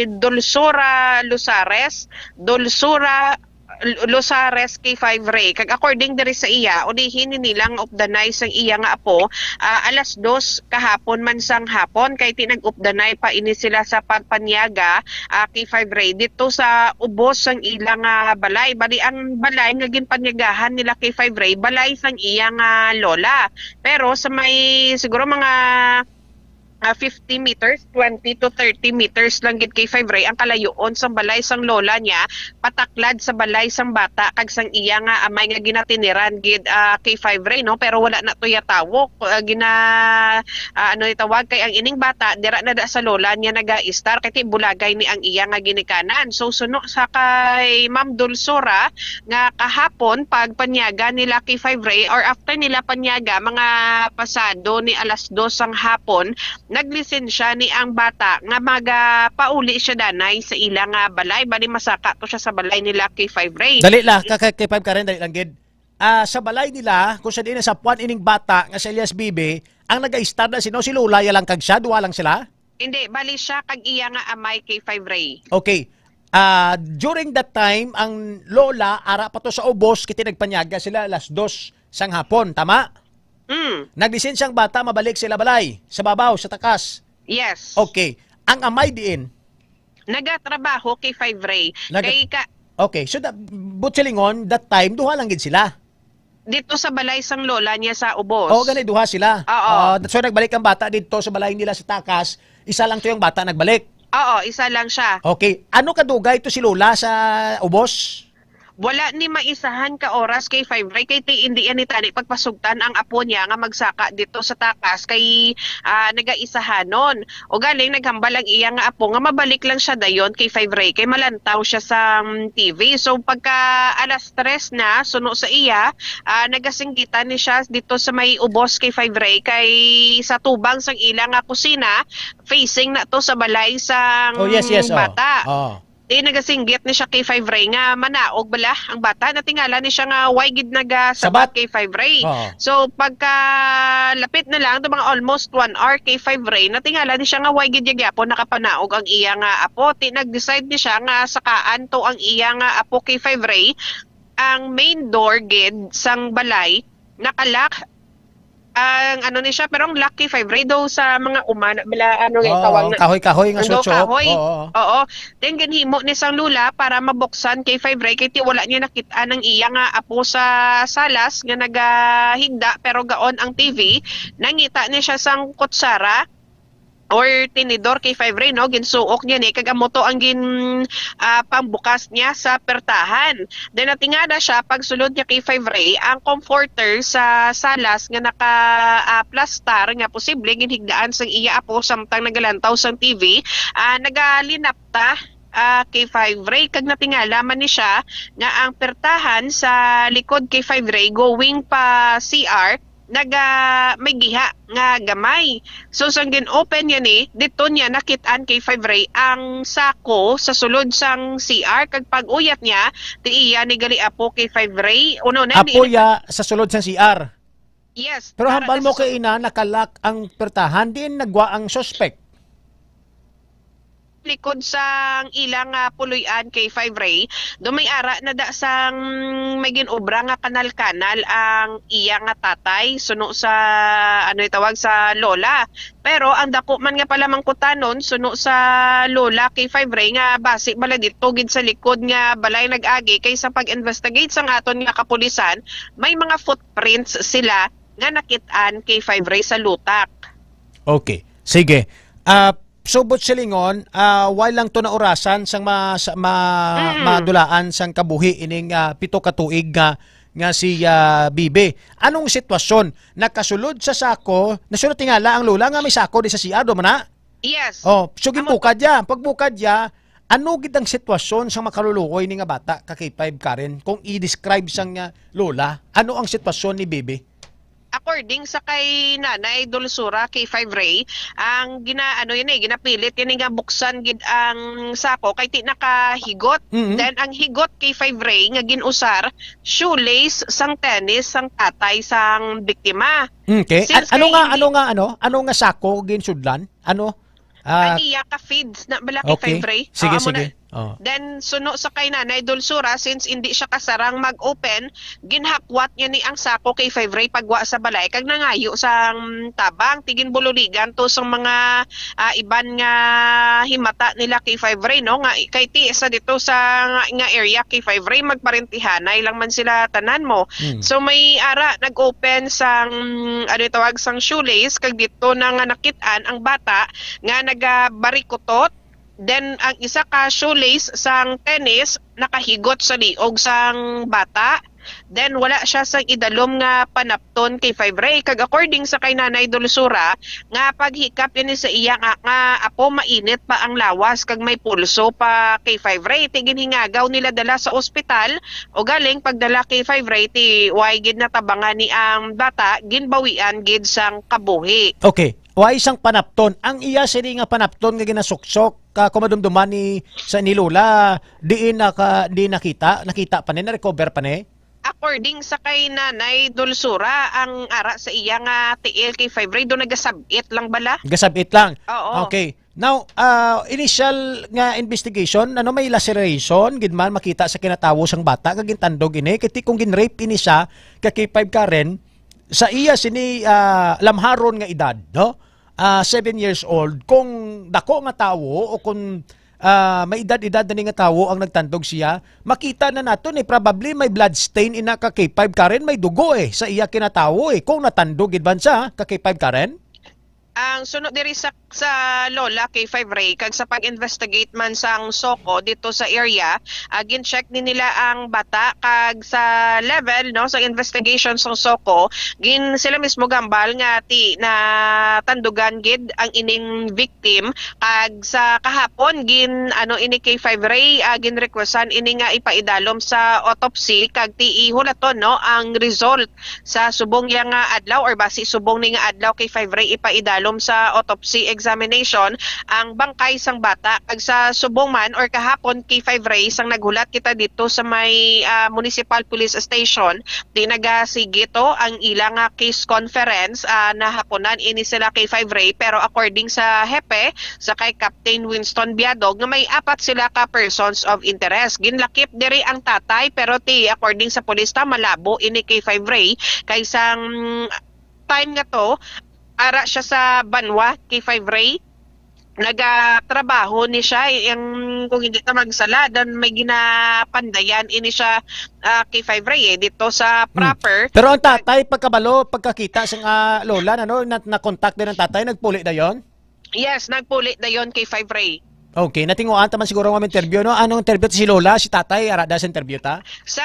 Dulsura Luzares, Dulsura L-, Luzares, K five Ray. Kag according diri sa iya, ulihi ni nilang updanay sang iya nga apo, ah, alas dos kahapon man sang hapon, kay ti nag-updanay pa ini sila sa pagpanyaga, ah, K five Ray, dito sa ubos sang ilang, ah, balay. Bali, ang balay nga ginpanyagahan nila, K five Ray, balay sang iya nga lola. Pero sa may siguro mga, ah, fifty meters, twenty to thirty meters lang gid, K five Ray, ang kalayoon sang balay sang lola niya pataklad sa balay sang bata kag sang iya nga amay nga ginatiniran gid, ah, K five Ray, no? Pero wala na to yatawo, ah, gina-, ah, ano itawag, kay ang ining bata dira na da sa lola niya nagaistar, kay ti bulagay ni ang iya nga ginikanan. So, suno sa kay Ma'am Dulsura nga kahapon pagpanyaga nila, K five Ray, or after nila panyaga, mga pasado ni alas dos sang hapon, naglisensya ni ang bata nga magapauli siya danay sa ila nga balay, bali masaka to siya sa balay nila K five Ray. Dali la, ka, ka, K five Karen, dali lang gid. Ah, sa balay nila, kung sa diin nasapuan ining bata nga si alias Bibi, ang nagaistar na sino, si Lola ya lang kag siya, duha lang sila? Hindi, bali siya kag iya nga amay K five Ray. Okay. Ah, during that time, ang lola, ara pa to sa ubos, kiti nagpanyaga sila alas dos sang hapon, tama? Mm. Naglisensya ang bata, mabalik sila balay, sa babaw, sa takas. Yes. Okay. Ang amay diin? Nagatrabaho K five Ray. Naga- Kay ka- Okay. So, da- buot silingon, that time, duha lang gid sila. Dito sa balay sang lola niya sa ubos. Oo, gani, duha sila. Oo. Ah, so, nagbalik ang bata dito sa balay nila sa takas. Isa lang to yung bata nagbalik. Oo, isa lang siya. Okay. Ano kadugay to si Lola sa ubos? Wala ni maisahan ka oras K five Ray, kay ti-, hindi yan ni tani pagpasugtan ang apo niya nga magsaka dito sa takas kay, ah, nagaisahanon. O galing, naghambal ang iya nga apo nga mabalik lang siya dayon K five Ray kay malantaw siya sa, mm, T V. So, pagka alas tres na, suno sa iya, ah, nagasinggitan ni siya dito sa may ubos K five Ray kay sa tubang sang ila nga kusina, facing na to sa balay sang Oh, yes, yes, oh. bata. Oh. Di nagasinggit ni siya K five Ray nga manaog bala ang bata. Natingala ni siya nga way gid nagasabat Sabat. K five Ray. Oo. So, pagka lapit na lang, to mga almost one hour K five Ray, natingala ni siya nga way gid gyapon nakapanaog ang iya nga apo. Ti nag-decide ni siya nga sakaan to ang iya nga apo K five Ray, ang main door gid sang balay, nakalock ang ano ni siya, pero ang lock K five Ray daw sa mga uma na bala, ano nga Oh, tawag na? Kahoy-kahoy nga Ang daw sutso. Kahoy. Oo, oo. Oo. Then, ginhimo ni sang lola para mabuksan K five Ray, kay ti wala niya nakit-an ang iya nga apo sa salas nga nagahigda, pero gaon ang T V. Nangita ni siya sang kutsara or tinidor K five Ray, no? Ginsuok niya ni, kag amo to ang gin, ah, pangbukas niya sa pertahan. Then, natingala siya, pagsulod niya K five Ray, ang comforter sa salas nga naka, ah, plastar nga posible ginhigdaan sang iya apo samtang nagalantaw sang T V, ah, nagalinapta, ah, K five Ray, kag natingala man ni siya nga ang pertahan sa likod K five Ray going pa C R naga may giha nga gamay. So, sang gin-open niya ni, dito niya nakit-an K five Ray ang sako sa sulod sang C R, kag pag-uyat niya, ti iya ni gali apo K five Ray, uno na Apo ni ya sa sulod sang C R. Yes, Pero para hambal sa mo sulod. Kay ina, nakalock ang pertahan, diin nagwa ang suspect? Likod sang ilang, ah, puloy-an K five Ray, do may ara na da sang may ginobra nga kanal-kanal ang iya nga tatay, suno sa, ano itawag, sa lola. Pero ang dako man nga palamangkutanon, suno sa lola K five Ray, nga basi bala dito gid sa likod nga balay nag-agi, kay sa pag-investigate sang aton nga kapulisan, may mga footprints sila nga nakit-an K five Ray sa lutak. Okay. Sige. Ah, subot silingon, ah, wala lang to na orasan sang ma-, sa, ma-, Mm. madulaan sang kabuhi ining, ah, pito ka tuig nga, nga si, ah, Bibi. Anong sitwasyon? Nakasulod sa sako, nasunod tingala ang lola nga may sako di sa C R, do man na? Yes. Oh, so Amo ginbukad ya. Pagbukad ya, ano gid ang sitwasyon sa makaluluoy ni nga bata ka K five, Karen? Kung i-describe sang, ah, lola, ano ang sitwasyon ni Bibi? According sa kay Nanay Dulsura, K five Ray, ang gina-, ano yun eh, ginapilit yun eh nga buksan gid ang sako kay ti nakahigot. Mm-mm. Then ang higot K five Ray nga gin-usar, shoelace sang tennis sang tatay sang biktima. Okay. Since An-, ano kay nga, hindi ano nga, ano? Ano nga sako ginsudlan? Ano? Ah, Ang iya ka feeds na bala kay okay. Five Ray. Sige, Oo, amo na. Sige. Oh. Then, suno sa kay Nanay Dulsura, since hindi siya kasarang mag-open, ginhakwat niya ni ang sako kay Five Ray pagwa sa balay, kag nangayo sang tabang, ti ginbululigan to sang mga, ah, iban nga himata nila kay Five Ray, no? Nga, kay ti, sa dito sa nga, nga area kay Five Ray, magparentihanay lang man sila tanan mo. Hmm. So, may ara, nag-open sang, ano tawag, sang shoelace, kag dito na nga nakit-an ang bata, nga nagabarikutot. Then, ang isa ka shoelace sang tennis nakahigot sa liog sang bata. Then, wala siya sang idalom nga panapton kay Five Ray. Kag according sa kay Nanay Dulsura, nga paghikap ini sa iya nga, nga apo, mainit pa ang lawas kag may pulso pa kay Five Ray. Ti ginhingagaw nila dala sa ospital, o galing pagdala kay Five Ray, ti way gid natabangan ni ang bata, ginbawian gid sang kabuhi. Okay. Wala sang panapton. Ang iya sini nga panapton nga ginasuksok, ka kumadumduman ni sa ni Lola, diin naka, di nakita, nakita pa ni, na-recover pa ni? According sa kay Nanay Dulsura, ang ara sa iya nga tiil kay Five Ray, do nagasabit lang bala. Gasabit lang. Oo. Okay. Now, ah, initial nga investigation, ano, may laceration gid man makita sa kinatawo sang bata nga gintandog ini, kay ti kung ginrape ini siya ka K five Karen, sa iya sini, ah, lamharon nga edad, no? Ah, seven years old, kung dako nga tawo o kung, ah, may edad-edad na ni nga tawo ang nagtandog siya, makita na nato ni probably may blood stain ina ka K five Karen, may dugo eh sa iya kinatawo eh, kung natandog gid man sa ka K five Karen. Ang suno diri sa, sa Lola K five Ray, kag sa pag-investigate man sang SOCO dito sa area, ah, gin-check ni nila ang bata, kag sa level, no, sa investigation sang SOCO, gin sila mismo gambal nga ti natandugan gid ang ining victim, kag sa kahapon gin, ano, ini K five Ray, ah, gin-requestan ini nga ipaidalom sa autopsy kag ti ihulaton, no, ang result sa subong iya nga adlaw or basi subong ni nga adlaw K five Ray ipaidalom sa autopsy examination ang bangkay sang bata. Kag sa subong man or kahapon K five Ray, sang naghulat kita dito sa may, ah, Municipal Police Station, di nagasigi to ang ila nga case conference, ah, nahaponan ini sila K five Ray, pero according sa hepe, sa kay Captain Winston Biadog nga may apat sila ka persons of interest. Ginlakip diri ang tatay, pero ti according sa pulis ta, malabo ini K five Ray, kay sang time nga to, ara siya sa banwa, K five Ray, nagatrabaho ni siya, ang, kung hindi ka magsala, dan may ginapandayan ini siya, ah, K five Ray, eh, dito sa Hmm. proper. Pero ang tatay, pagkabalo, pagkakita sa nga lola, ano, na, na-contact din ang tatay, nagpuli dayon? Yes, nagpuli dayon K five Ray. Okay, natinguan ta man siguro nga interview, no? Anong interview si Lola, si Tatay, ara da sa interview ta? Sa,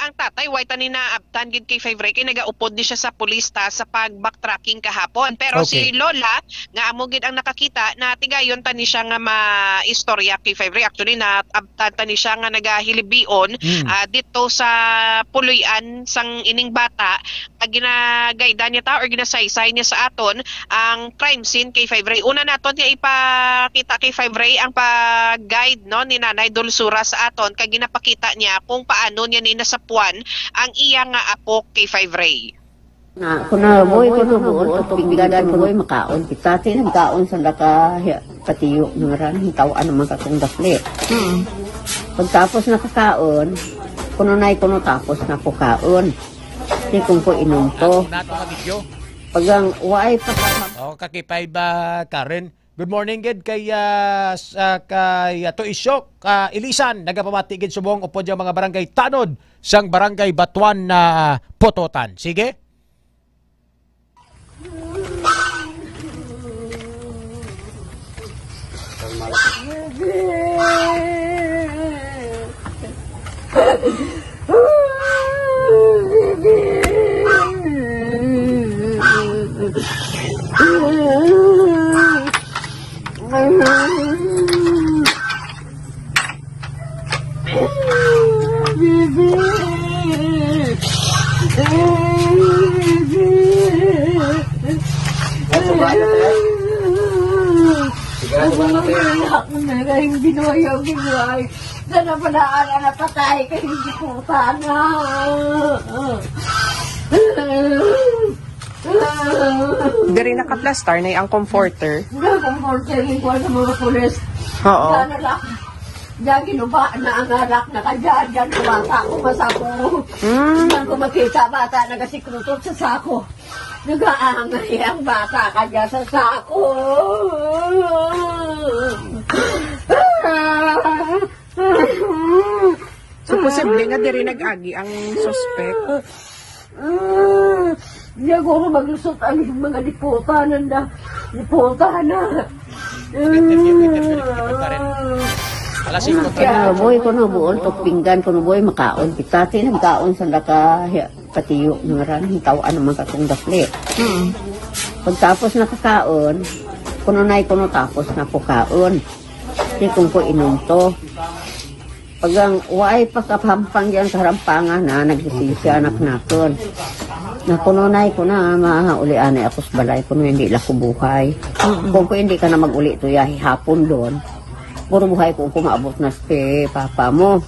ang tatay, way ta ni naabtan gid K five Ray, kay nagaupod ni siya sa pulis ta sa pag-backtracking kahapon. Pero Okay. si Lola, nga amo gid ang nakakita, natigayon ta ni siya nga maistorya K five Ray. Actually, naabtan ta ni siya nga nagahilibion, Mm. ah, dito sa puloy-an sang ining bata, ah, ginagaydan niya ta or ginasaysay niya sa aton ang crime scene K five Ray. Una naton niya ipakita K five Ray ang pag-guide, no, ni Nanay Dulsura sa aton, kag ginapakita niya kung paano niya ni nasapuan ang iya nga apo K five Ray. Na, kuno, boy, kuno, buol, pag pinggan, kuno, boy, makaon kita. Ti nagkaon sa daka, ya, patiyo, nga ran, taw-an naman ka kung dakli. Hmm. Pagtapos nakakaon, kuno, nay, kuno, tapos na ko kaon. Ti kung ko inom to. Una to nga video. Pag ang, why pa ka Oh, kakipay ba, Karen? Good morning gid kay, ah, s-, ah, kay, ah, Toy Isyok, ah, Ilisan, nagapamati gid subong upod ang mga barangay tanod sang barangay Batuan na Pototan. Sige. Ang mga anak mo na rin, binuhay ang binuhay. Sana pala ang napatay, kay hindi ko sana. Diri nakaplastar na ang comforter. Wala akong comforter, yung kuha sa mga pulis. Oo. Sana lang. Diyan, ginuba na ang anak na ka dyan. Diyan, kumata ako, masako. Mm. Diyan ko makita, bata, nagasikrutot sa sako. Nagaangay ang bata ka dyan sa sako. So, posible nga diri nag-agi ang suspect. Ah, siguro maglusot ang mga liputan, nanda. Liputan na. Interview, interview, interview, Karen. Alas singko treinta. Kaya, boy, kuno buol, pagpinggan, kuno, boy, makaon kita. Ti nagkaon sa daka, ya, patiyo, nga ran, taw-an naman ka kung dakli. Mm. Pagtapos nakakaon, kuno, nay, kuno tapos na ko kaon. Ti kung ko inom to. Pag ang waay pa kapampang yan, karampangan na, nagsisisi anak nakon. Na kuno, nay, ko na, mauli anay ako sa balay, kuno hindi la ko buhay. Mm-mm. Kung ko hindi ka na mag-uli to, yahi hapon doon. Puro buhay ko, kung maabot na si papa mo.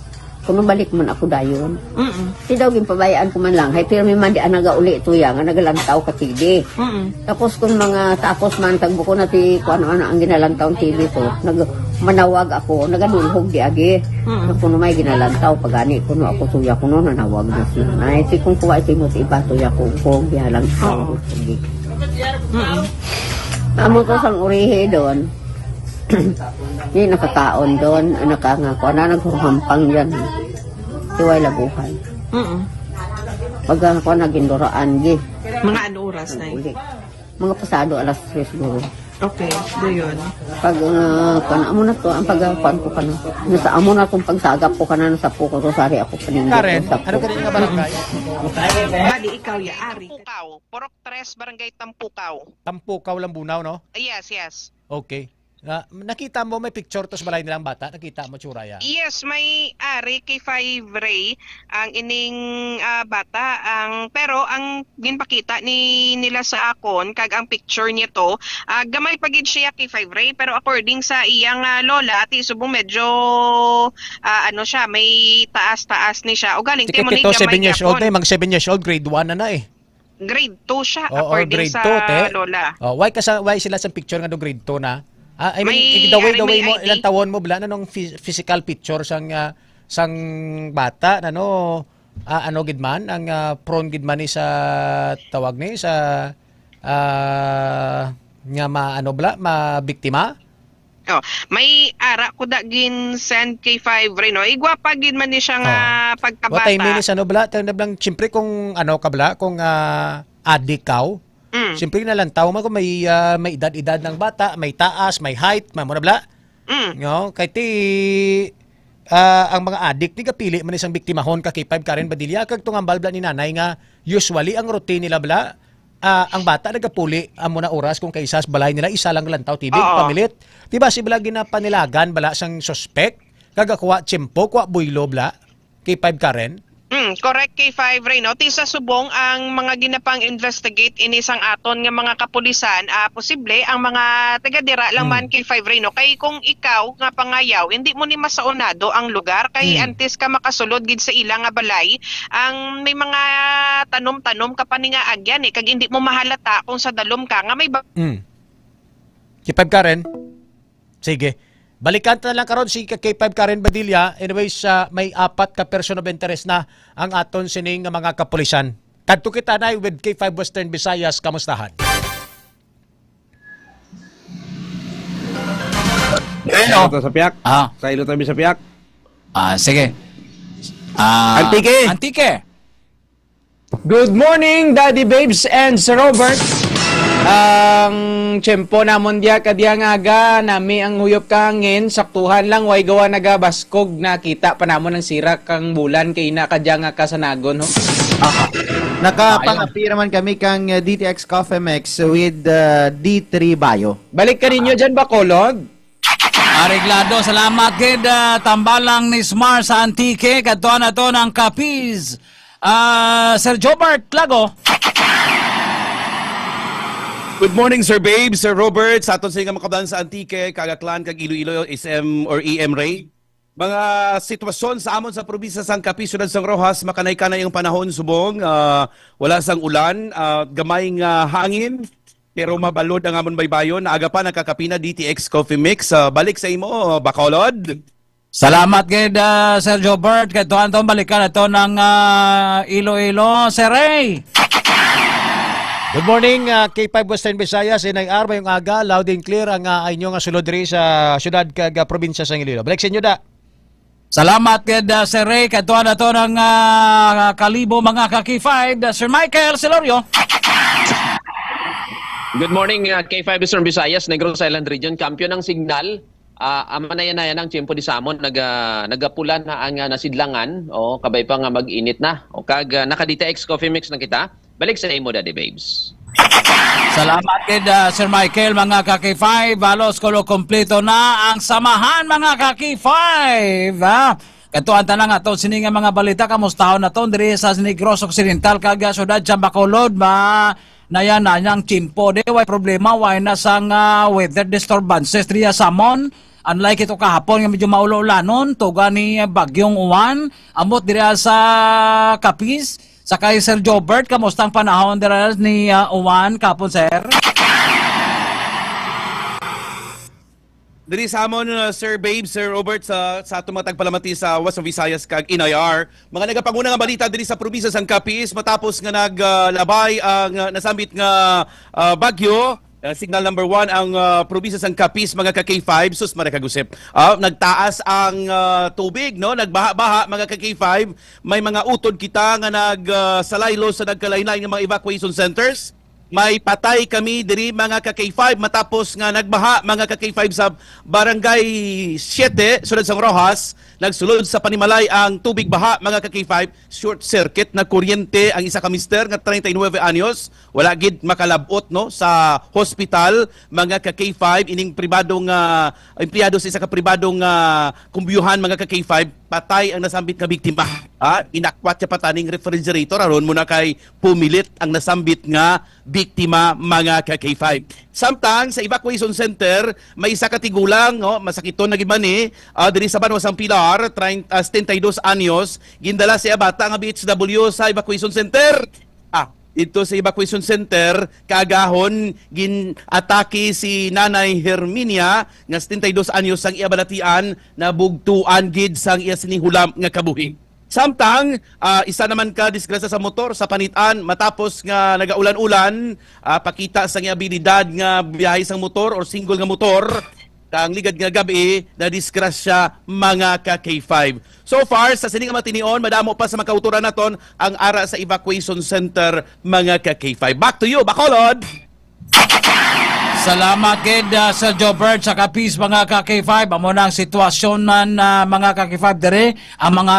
Kuno balik man ako dayon. Mm-mm. Si daw, ginpabayaan ko man lang. Hay, pirmi man di ang nagauli to, ya, nga nagalantaw ka T V. Mm-mm. Tapos kung mga tapos man, tagbo ko na ti, kung ano-ano ang ginalantaw ang T V ko, nag-, manawag ako, naganulhog di agi. Mm. Ako na may ginalantaw, pagani ko no, ako tuya ko no, nanawag na si nanay. Si kung kuha ito mo sa iba, tuya ko, kung bihalang Oo. ako. Sige. Mm. Amo to sang urihi doon. Di nakakaon doon, nakangako na, naghuhampang yan. Tuway labuhan. Mm. Pag ako naginduraan, gi. Mga ano oras na yun? Uli. Mga pasado alas tres siguro. Okay, do yun. Pag, ah, kana, amo na to, ang pagkuan ko kana. Nasa amo na tong pagsagap ko kana, nasa po ko, rosary ako kanina. Karen, sa ano po. Kanina nga barangay? Bali, ikaw, ya, Ari. Tampukaw, Purok tres, Barangay Tampukaw. Tampukaw, Lambunao, no? Yes, yes. Okay. Na, nakita mo may picture to sa balay nilang bata? Nakita mo tsura ya? Yes, may ari kay Five Ray ang ining, ah, bata. Ang, pero ang ginpakita ni nila sa akon, kag ang picture niya to, ah, gamay pa gid siya kay Five Ray, pero according sa iyang, ah, lola, ti subong medyo, ah, ano siya, may taas-taas ni siya. O galing, Sige, ti mo ni kito, gamay seven years old gyapon. Na eh. Mga seven years old, grade one na na eh. Grade two siya, Oo, according grade sa two, te. Lola. Oh, why ka sa, why sila sa picture nga do grade two na? Ah, I mean, May, the way, ano, the may way mo, I D. Ilang taon mo, bla, na nung phys-, physical picture sang, ah, sang bata, na no, ah, ano gid man, ang, ah, prone gid man ni sa tawag ni, sa, ah, nga ma-, ano, bla, mabiktima? Oh, may ara ko da gin-send kay Five Ray, no? Igwapa gid man ni siya nga Oh. What I mean pagkabata. Is, ano, bla, tayo na blang, siyempre kung, ano ka, bla, kung, ah, adik ka, Mm. siyempre nalantaw mo kung may, ah, may edad-edad ng bata, may taas, may height, may muna, bla. Mm. No? Kay ti, ah, ang mga adik, ni kapili man isang biktimahon ka kay Five Karen Badilla, kag tungambal, bla, ni nanay nga usually ang routine nila, bla, ah, ang bata nagapuli amo na oras kung kaisa sa balay nila, isa lang lantaw T V, Oo. Pamilit. Di ba si bala ginapanilagan bala sang suspek? Kagakuha tiyempo, kuha buylo bala kay Five Karen? Mm, correct kay Five Ray, no? Ti sa subong ang mga ginapang-investigate ini sang aton nga mga kapulisan, ah, posible ang mga taga dira lang Mm. man kay Five Ray, no? Kay kung ikaw nga pangayaw, hindi mo ni masaunado ang lugar kay Mm. antes ka makasulod gid sa ila nga balay, ang may mga tanom-tanom ka pa ni nga agyan, eh, kag hindi mo mahalata kung sa dalom ka nga may ba- Mm. K five Karen? Sige. Balikan ta na lang karon si K five Karen Badilla. Anyways, ah, may apat ka person of interest na ang aton sining nga mga kapulisan. Kadto kita na with K five Western Visayas. Kamustahan? Sa ilo ta sa piyak? Ah. Sa ilo ta sa piyak? Ah, sige. Ah, Antique! Antique! Good morning, Daddy Babes and Sir Robert. Ang tiyempo namon diya kadya nga aga, nami ang huyop ka hangin, saktuhan lang, way gawa nagabaskog, nakita pa namon ang sira kang bulan kay ina kadya nga kasanagon, ho. Ah, nakapang-appear naman kami kang, uh, D T X Coffee Mix with, uh, D three Bio. Balik ka ninyo dyan, Bacolod? Areglado, salamat gid, ah, tambalang ni Smar sa Antique, kadtuan nato ng Capiz. Ah, Sir Jobart Lago. Good morning, Sir Babe, Sir Robert, sa aton sa mga kabataan sa Antique, Cagaclan, kag Iloilo, S M or E M Ray. Mga sitwasyon sa amon sa probinsya sang Capiz, Siyudad sang Roxas, makanay-kanay ang panahon subong, ah, wala sang ulan, ah, gamay nga hangin, pero mabalod ang amon baybayon. Aga pa, nakakapina, D T X Coffee Mix. Ah, balik sa imo, Bacolod. Salamat gid, ah, Sir Jobert. Kay tuwan to, balikan nato ng, ah, Iloilo. Sir Ray! Good morning, ah, K five Western Visayas, N I R, mayong aga, loud and clear ang, ah, inyo nga sulod diri sa siyudad kag, ah, probinsya sa Iloilo. Balik sa inyo, da. Salamat gid, ah, Sir Ray. Kay tuwan nato ng, ah, kalibo, mga ka-K five, ah, Sir Michael Celorio. Good morning, ah, K five Eastern Visayas, Negros Island Region. Kampiyon ang signal. Ah, amanayan-nayan ang tiyempo di sa amon. Naga-, nagapula na ang, ah, nasidlangan. O, kabay pa nga mag-init na. O, kag, ah, naka-D T X Coffee Mix na kita. Balik sa imo, Daddy Babes. Salamat gid, ah, Sir Michael, mga ka-K five. Halos kulo kompleto na ang samahan, mga ka-K five, ah. Kadtuan ta na nga to, sini nga mga balita, kamustahon naton diri sa Negros Occidental kag, ah, siyudad sa Bacolod, ma-, nayan na niyang tiyempo. Di, way problema, way na sang, ah, weather disturbances diri sa amon. Unlike ito kahapon nga medyo maulo-ulanon, tuga ni Bagyong Juan, ambot diri sa Capiz. Sa kay Sir Jobert, kamusta ang panahon dira ni, ah, Juan kahapon, sir? Diri sa amon, uh, Sir Babe, Sir Robert, sa, sa atong mga tagpalamati sa West Visayas kag N I R, mga nagapanguna nga balita diri sa probinsya sang Capiz matapos nga naglabay ang, uh, nasambit nga, uh, bagyo, uh, signal number one ang, uh, probinsya sang Capiz, mga ka K five, sus, Maria Kagusep. Ah, nagtaas ang, uh, tubig, no? Nagbaha-baha, mga ka K five. May mga utod kita nga nag, uh, salaylo sa nagkalain-lain nga mga evacuation centers. May patay kami diri, mga ka K five, matapos nga nagbaha, mga ka K five, sa Barangay Siete, sulod sang Roxas. Nagsulod sa panimalay ang tubig baha, mga ka K five. Short circuit na kuryente ang isa ka mister nga treinta y nueve anyos. Wala gid makalab-ot, no, sa hospital, mga ka K five. Ining pribado nga empleyado sa isa ka pribado nga kumbiyuhan, mga ka K five, patay ang nasambit nga biktima. Ha? Inakwat siya pa taning refrigerator, aron mo na kay pumilit ang nasambit nga biktima, mga ka K five. Samtang sa evacuation center, may isa ka tigulang, no, masakiton na gid man ni, ah, diri sa banwa sang Pilar, treinta, ah, setenta y dos anyos, gindala siya bata nga B H W sa evacuation center. Ah, dito sa evacuation center, kaagahon, gin-atake si Nanay Herminia, nga setenta y dos anyos, sang iya balatian, nabugtuan gid sang iya sinihulam nga kabuhi. Samtang, ah, isa naman ka disgrasya sa motor sa Panitan matapos nga nagaulan-ulan, ah, pakita sang iya abilidad nga biyahe sang motor or single nga motor, kang ligad nga gab-i na disgrasya, mga ka K five. So far, sa sini nga matinion, madamo pa sa makauturan naton ang ara sa evacuation center, mga ka K five. Back to you, Bacolod! Salamat gid, ah, Sir Jobert, sa Capiz, mga ka K five. Amo na ang sitwasyon man, ah, mga ka K five, diri ang mga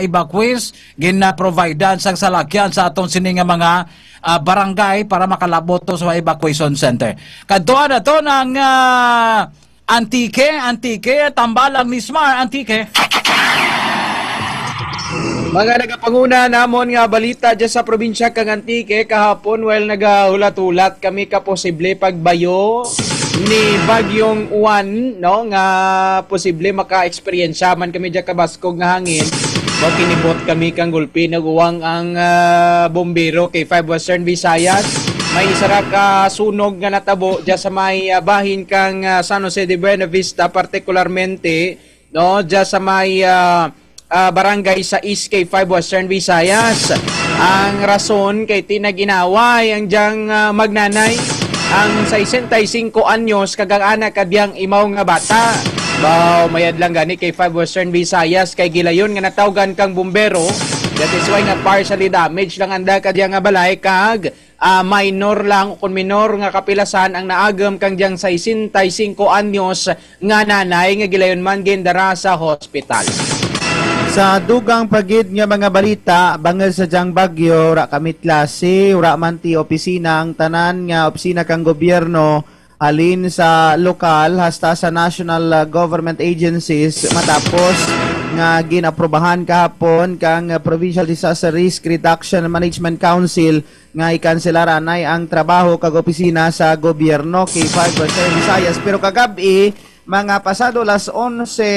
evacuees gina-providean sang salakyan sa aton sini nga mga, ah, barangay para makalabot to sa evacuation center. Kadtuan naton ang, ah, Antique, Antique, tambalang ni Smar, Antique. Mga nagapanguna namon nga balita dyan sa probinsya kang Antique kahapon, while nagahulat-hulat kami ka posible pagbayo ni Bagyong Juan, no, nga posible maka-eksperyensya man kami dyan kabaskog nga hangin. Wa kinibot kami kang gulpi, naguwang ang, ah, bombero kay five Western Visayas. May isa ra ka sunog nga natabo dyan sa may, ah, bahin kang, ah, San Jose de Buenavista, partikularmente, no, dyan sa may, ah, ah, barangay sa East K five Western Visayas. Ang rason kay ti nag-inaway ang diyang, ah, magnanay, ang sesenta y cinco anyos, kag ang anak ka diyang imaw nga bata. Baw, mayad lang gani kay five Western Visayas kay gilayon nga natawgan kang bumbero. That is why nga partially damage lang anda ka diyang nga balay kag ah, minor lang, kung minor nga kapilasan ang naagom kang diyang sesenta y cinco anyos nga nanay nga gilayon man gindara sa hospital. Sa dugang pa gid nga mga balita, bangod sa diyang bagyo, wala kami klase, wala man ti opisina ang tanan nga opisina kang gobyerno, halin sa lokal hasta sa national, ah, government agencies, matapos nga ginaprobahan kahapon kang, ah, Provincial Disaster Risk Reduction and Management Council nga ikanselar anay ang trabaho kag opisina sa gobyerno, K five Western Visayas. Pero kagab-i, mga pasado las onse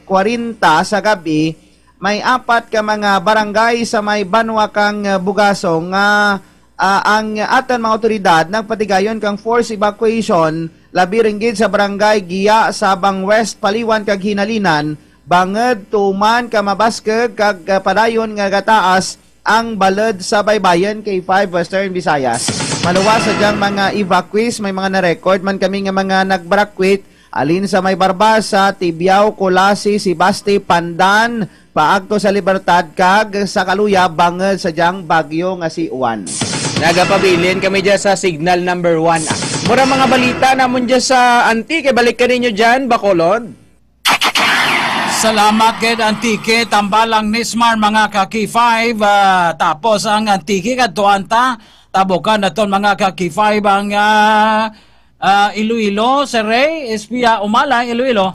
kwarenta sa gab-i, may apat ka mga barangay sa may banwa kang Bugasong nga, ah, ang atan mga otoridad nagpatigayon kang forced evacuation, labi rin gid sa barangay Giya, Sabang West, Paliwan kag Hinalinan, bangod tuman ka mabaskog kag, ah, padayon nga gataas ang balod sa baybayon, K five Western Visayas. Maluwas sa diyang mga evacuees, may mga na-record man kami nga mga nagbarakwit, alin sa may Barbaza, Tibiao, Culasi, Sebaste, Pandan, paagto sa Libertad, kag sa Caluya, bangod sa diyang bagyo nga si Juan. Nagapabilin kami dyan sa signal number one. Mura mga balita namon dyan sa Antique. Balik ka ninyo dyan, Bacolod. Salamat gid, Antique. Tambalang Nismar, mga ka K five. Ah, tapos ang Antique, kadtuan ta, tabukan naton, mga ka K five, ang, ah, ah, Iloilo, Sir Ray, Espia, Umalang, Iloilo.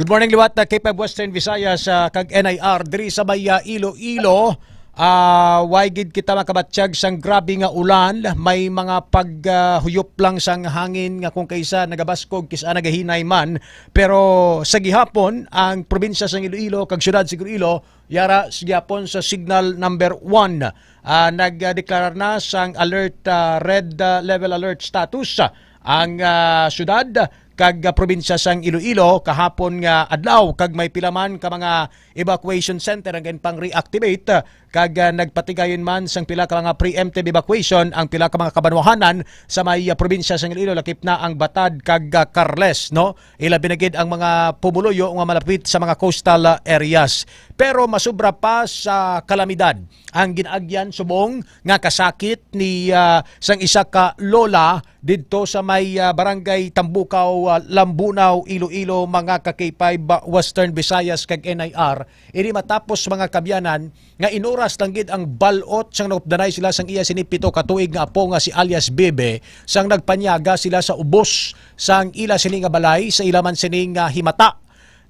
Good morning liwat, uh, K five Western Visayas, uh, kag N I R diri sa may, uh, Iloilo. Ah, way gid kita makabatyag sang grabe nga ulan, may mga paghuyop lang sang hangin nga kung kaisa nagabaskog, kis-a nagahinay man. Pero sa gihapon, ang probinsya sang Iloilo kag siyudad sa Iloilo yara sa gihapon sa signal number one. Ah, nagdeklarar na sang alert, ah, red, ah, level alert status, ah, ang, ah, siyudad kag, ah, probinsya sang Iloilo kahapon nga adlaw, kag may pila man ka mga evacuation center ang ginpang-reactivate, ah, kag, ah, nagpatigayon man sang pila ka mga preemptive evacuation ang pila ka mga kabanwahanan sa may, ah, probinsya sang Iloilo, lakip na ang Batad kag, ah, Carles, no? Ilabi na gid ang mga pumuluyo nga malapit sa mga coastal, ah, areas. Pero masubra pa sa kalamidad ang gin-agyan subong nga kasakit ni, ah, sang isa ka lola didto sa may, ah, barangay Tambukaw, ah, Lambunao, Iloilo, mga ka K five, ah, Western Visayas kag N I R. Ini matapos, mga kabyanan, nga inuras lang gid ang bal-ot sang naupdanay sila sang iya sini pito ka tuig nga apo nga si alias Bebe, sang nagpanyaga sila sa ubos sang ila sini nga balay sa ila man sini nga himata.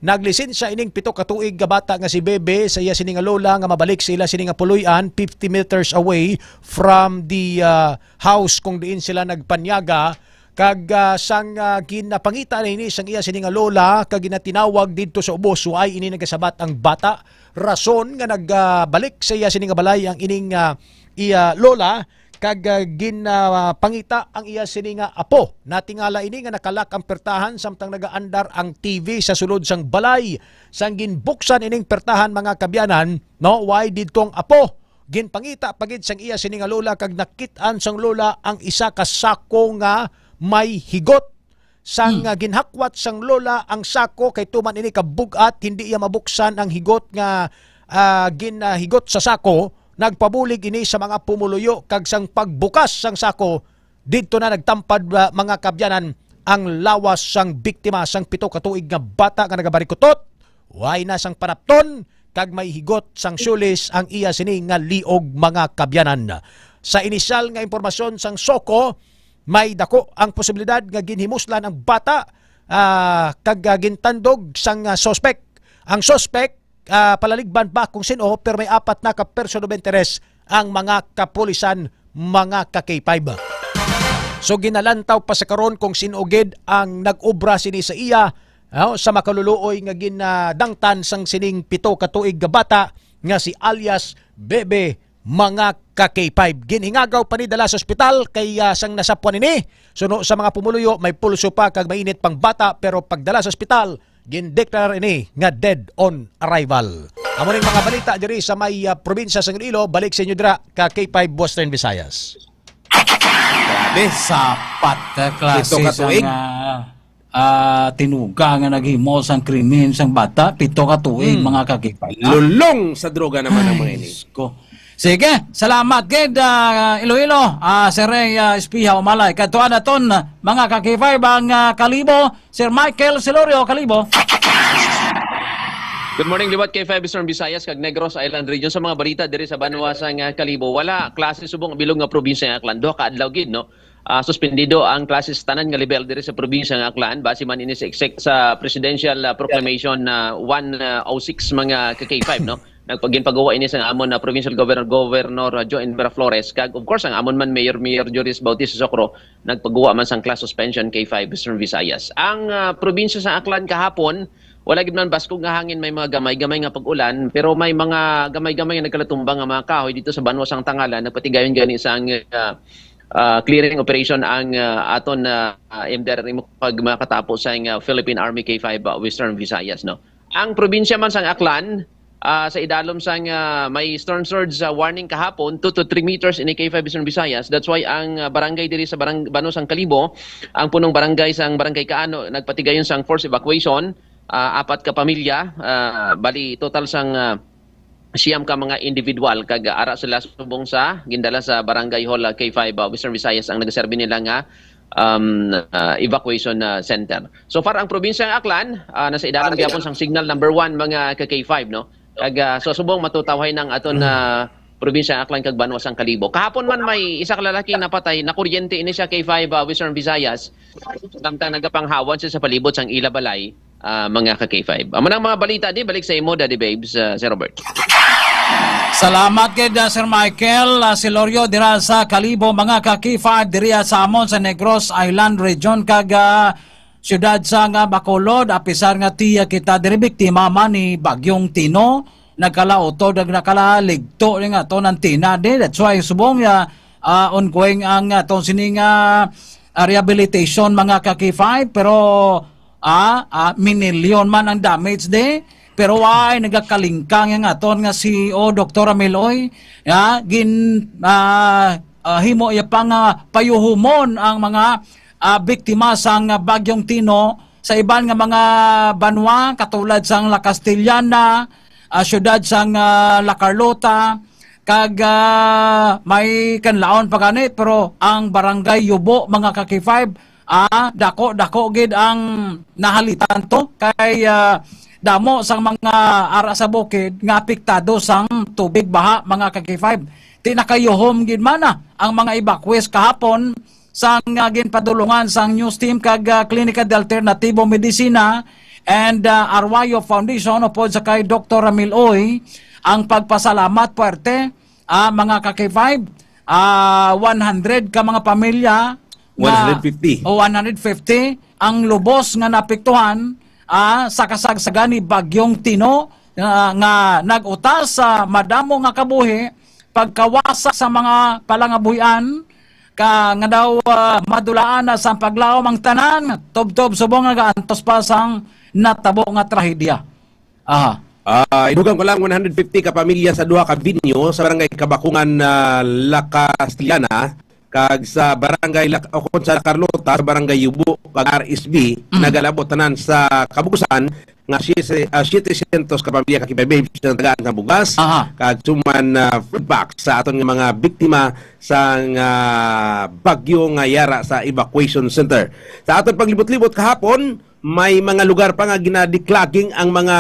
Naglisensya ining pito ka tuig nga bata nga si Bebe sa iya sini nga lola nga mabalik sa ila sini nga puloy-an, fifty meters away from the, ah, house kung diin sila nagpanyaga. Kag, ah, sang, ah, ginapangita na ini sang iya sini nga lola, kag ginatinawag didto sa ubos, waay ini nagasabat ang bata. Rason nga nagbalik sa iya sini nga balay ang ining, ah, iya lola, kag, ah, ginapangita ang iya sini nga apo. Natingala ini nga nakalak ang pertahan samtang nagaandar ang T V sa sulod sang balay. Sang ginbuksan ining pertahan, mga kabyanan, no, way didto ang apo. Ginpangita pa gid sang iya sini nga lola, kag nakit-an sang lola ang isa ka sako nga may higot. Sang, Hmm. ah, ginhakwat sang lola ang sako, kay tuman ini kabug-at, hindi iya mabuksan ang higot nga, ah, gin-, ah, higot sa sako. Nagpabulig ini sa mga pumuluyo, kag sang pagbukas sang sako, didto na nagtampad, ah, mga kabyanan, ang lawas sang biktima, sang pito ka tuig nga bata nga nagabarikutot. Way na sang panapton, kag may higot sang syulis ang iya sini nga liog, mga kabyanan. Sa inisyal nga impormasyon sang soko, may dako ang posibilidad nga ginhimuslan ang bata, ah, kag, ah, gintandog sang, ah, suspek. Ang suspek, ah, palaligban pa kung sin-o, pero may apat na ka person of interest ang mga kapulisan, mga ka K five. So, ginalantaw pa sa karon kung sin-o gid ang nag-obra sini sa iya, ah, sa makaluluoy nga ginadangtan sang sining pito ka tuig nga bata nga si alias Bebe, mga ka K five. Ginhingagaw pa ni dala sa ospital kay, ah, sang nasapwan ini. Suno sa mga pumuluyo, may pulso pa kag mainit pang bata, pero pagdala sa ospital, gindeklarar ini nga dead on arrival. Amo ning mga balita diri sa may, ah, probinsya sang Iloilo. Balik sa inyo dira ka K five Western Visayas. Grabe, sapat ka klase Pito ka sang, tuig. ah, ah, tinuga nga naghimo sang krimen sang bata, pito ka tuig, Hmm. mga ka K five, ha? Lulong sa droga naman ang mga ini. Ay, ko. Sige, salamat gid, ah, Iloilo, ah, Sir Ray, ah, Espiha Umalay. Kadtuan naton, mga ka K five, ang, ah, Kalibo, Sir Michael Celorio, Kalibo. Good morning, liwat K five Eastern Visayas kag Negros Island Region. Sa mga balita diri sa banwa sang, ah, Kalibo, wala klase subong ang bilog nga probinsya nga Aklan. Duha ka adlaw gid, no? Ah, suspendido ang klase sa tanan nga level diri sa probinsya nga Aklan. Base man ini sa exec-, sa presidential, ah, proclamation na one oh six, mga ka K five, no? Nagpaginpagawa ini sa amon na provincial governor, Governor, ah, Joe Enver Flores, kag of course ang amon man Mayor, Mayor Joris Bautista Socro, nagpagawa man sang class suspension K five Eastern Visayas. Ang, ah, probinsya sa Aklan kahapon, wala gid man baskog nga hangin, may mga gamay-gamay nga pag-ulan, pero may mga gamay-gamay nga nagkalatumba nga mga kahoy dito sa banwa sang Tangalan, nagpatigayon gani sang, ah, ah, clearing operation ang, ah, aton, ah, M D R R M pag makatapo sa, ah, Philippine Army K five, ah, Western Visayas, no? Ang probinsya man sang Aklan, ah, sa idalom sang, ah, may storm surge, ah, warning kahapon, two to three meters ini K five Eastern Visayas. That's why ang, ah, barangay diri sa barang-, Bano sang Kalibo, ang punong barangay sang Barangay Kaano, nagpatigayon sang forced evacuation, ah, apat ka pamilya, ah, bali total sang, ah, siyam ka mga individual, kag ara sila subong sa gindala sa Barangay Hall, ah, K five, ah, Western Visayas ang nagaserbi nila nga, um, ah, evacuation, ah, center. So far, ang probinsya ng Aklan, ah, nasa idalom gyapon sang signal number one, mga ka K five, no? Kag, ah, so subong matutawhay ng aton na probinsya ng Aklan kag Banwa sang Kalibo. Kahapon man may isa ka lalaki napatay, nakuryente ini siya K five, ah, Western Visayas. Samtang nagapanghawan siya sa palibot sang ila balay, ah, mga ka-K five. Amo nang mga balita di, balik sa imo, Daddy Babes, ah, Sir Robert. Salamat gid, ah, Sir Michael. Ah, si Lorio dira sa Kalibo, mga ka-K five, diri sa amon sa Negros Island Region, kag, ah, siyudad sang, ah, Bacolod, apisar nga tiya kita diri biktima man ni Bagyong Tino, nagkalautod ag nakalaligto ni nga aton antenna di. That's why subong ya, ah, ongoing ang aton sini nga, ah, rehabilitation, mga ka-K five, pero, ah, ah, minilyon man ang damage di. Pero why nagakalingkang ang aton nga C E O, Doktor Ramil Uy? Ya, gin, ah, ah, himo ya pa nga payuhumon ang mga, ah, biktima sang, ah, Bagyong Tino sa iban nga mga banwa, katulad sang La Castellana, ah, siyudad sang, ah, La Carlota, kag, ah, may Canlaon pa gani, pero ang Barangay Yubo, mga ka-K five, ah, dako-dako gid ang nahalitan to kay, ah, damo sang mga ara sa bukid nga apektado sang tubig baha, mga ka-K five. Ti nakayuhom gid man na ang mga evacuees kahapon sang, ah, ginpadulungan sang news team kag, ah, Klinika de Alternatibo Medicina and, ah, Arroyo Foundation upod sa kay Doktor Ramil Uy ang pagpasalamat puwerte, ah, mga ka-K five, ah, one hundred ka mga pamilya nga One hundred fifty. O one hundred fifty ang lubos nga naapektuhan, ah, sa kasagsagan ni Bagyong Tino, ah, nga nag-utas sa madamo nga kabuhi, pagkawasa sa mga palangabuhian, ka nga daw, ah, madulaan na sang paglaom ang tanan, tubtob subong nga gaantos pa sang natabo nga trahedya. Aha. Ah, idugang ko lang, one hundred fifty ka pamilya sa duha ka venue sa Barangay Kabakungan, ah, La Castellana, kag sa Barangay La, o kung sa La Carlota, sa Barangay Yubo, kag R S B, Mm. nagalabo tanan sa kabugusan nga siyete, ah, siyete syentos ka pamilya ka K five Babes ang tagaan sa bugas, Aha. kag suman, ah, food packs sa aton nga mga biktima sang, ah, bagyo nga yara sa evacuation center. Sa aton paglibot-libot kahapon, may mga lugar pa nga ginadiklaging ang mga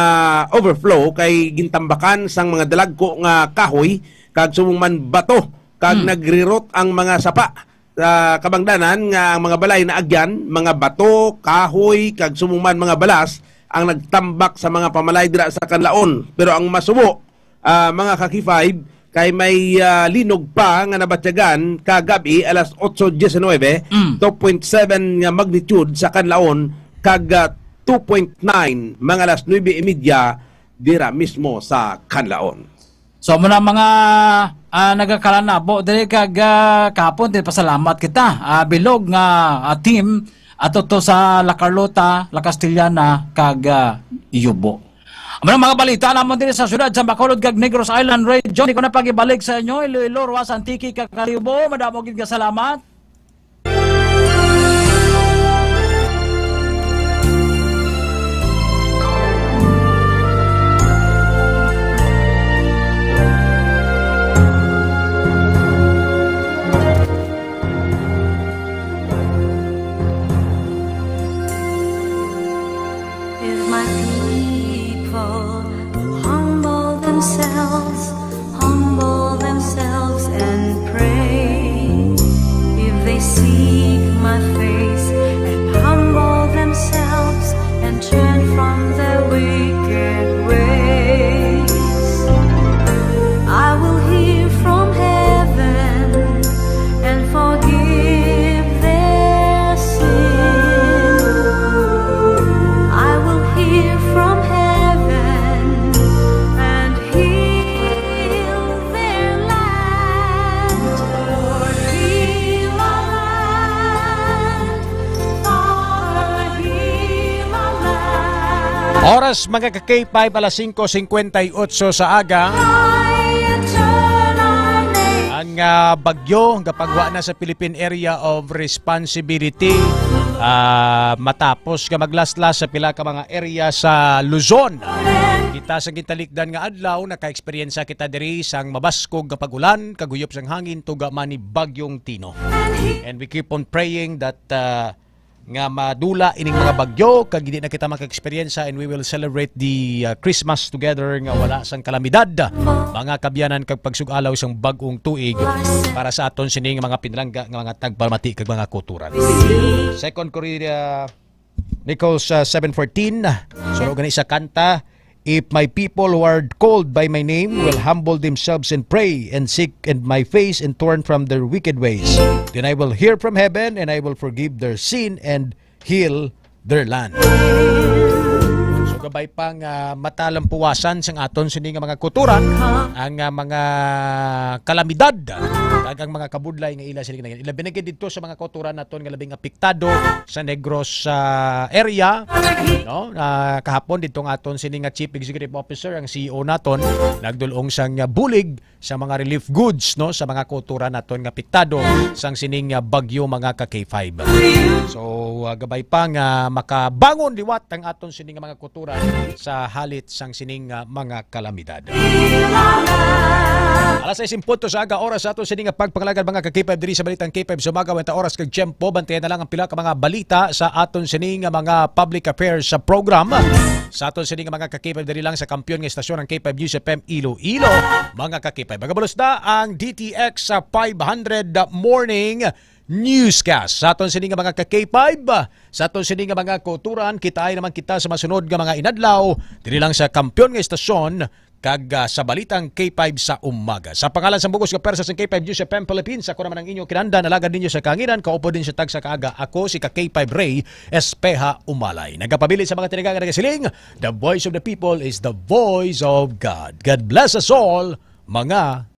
overflow kay gintambakan sang mga dalagko nga kahoy kag subong man bato kag Hmm. nagrirot ang mga sapa. Sa kabangdanan nga ang mga balay naagyan, mga bato, kahoy, kag subong man mga balas ang nagtambak sa mga pamalay dira sa Kanlaon. Pero ang masubo, ah, mga ka-K five, kay may, ah, linog pa nga nabatyagan kagab-i alas otso diecinuebe, Mm. two point seven nga magnitude sa Kanlaon, kag, ah, two point nine mga alas nuebe y media dira mismo sa Kanlaon. So, amo na mga, ah, nagakalanabo diri kag, ah, kahapon, di pasalamat kita. Ah, bilog nga, ah, team ato to sa La Carlota, La Castellana, kag, ah, Yubo. Amo na mga balita namon diri sa siyudad sa Bacolod kag Negros Island Region. Di ko na pagibalik sa inyo, Iloilo, Roxas, Antique, kag Kalibo. Madamo gid nga salamat. If my people humble themselves, humble themselves and pray, if they seek my face and humble themselves and turn from their wicked ways, I will hear from heaven and forgive their sin. I will hear from heaven and heal their land. Lord, heal our land. Father, heal our land. Oras, mga ka-K five, alas singko singkwenta y otso sa aga. Ang, ah, bagyo gapagwa na sa Philippine Area of Responsibility, ah, matapos nga maglaslas sa pila ka mga area sa Luzon. Kita sa gintalikdan nga adlaw, naka-eksperyensya kita diri sang mabaskog nga pag-ulan, kag huyop sang hangin, tuga man ni Bagyong Tino. And we keep on praying that, ah, nga madula ining mga bagyo kag hindi na kita maka-eksperyensya, and we will celebrate the, uh, Christmas together nga wala sang kalamidad. Mga kabyanan kag pagsug-alaw sang bag-ong tuig para sa aton sining mga pinalangga nga mga tagpamati kag mga kauturan. Second Corinthians Chronicles uh, seven fourteen. So, gani sa kanta, "If my people who are called by my name will humble themselves and pray and seek and my face and turn from their wicked ways, then I will hear from heaven and I will forgive their sin and heal their land." So, gabay pa nga matalampuwasan sang aton sini nga mga kultura ang ah, mga kalamidad kag ang mga kabudlay nga ila sila ginagan. Ilabi na gid didto sa mga kultura naton nga labing apektado sa Negros ah, area, no? Ah, kahapon didto nga aton sini nga Chief Executive Officer, ang C E O naton, nagdul-ong sang ah, bulig sa mga relief goods, no, sa mga kultura naton nga apektado sang sining ah, bagyo, mga ka K five. So, ah, gabay pa nga makabangon liwat ang aton sining nga mga kultura sa halit sang sining ah, mga kalamidad. Alas sais en punto sa aga, oras sa aton sining nga pagpangalagad, mga ka K five, diri sa Balitang K five sa umaga. Wenta oras kag tiyempo, bantayan na lang ang pila ka mga balita sa aton sining nga mga public affairs sa program. Sa aton sining nga mga ka K five, diri lang sa kampiyon nga istasyon, ang K five News F M Iloilo, mga ka K five. Magabalos na ang D T X sa five hundred Morning Newscast. Sa aton sini nga mga ka K five, sa aton sini nga mga kulturan, kitaay naman kita sa masunod nga mga inadlaw, diri lang sa kampiyon nga istasyon, kag ah, sa Balitang K five sa umaga. Sa pangalan sa bug-os nga pwersa sa K five News F M Philippines, ako naman ang inyong kinahanglan, alagad ninyo sa kahanginan, kaupod din sa tagsa ka aga. Ako si ka K five Ray Espeha Umalay. Nagapabilin sa mga tinaga nga nagasiling, "The voice of the people is the voice of God." God bless us all, mga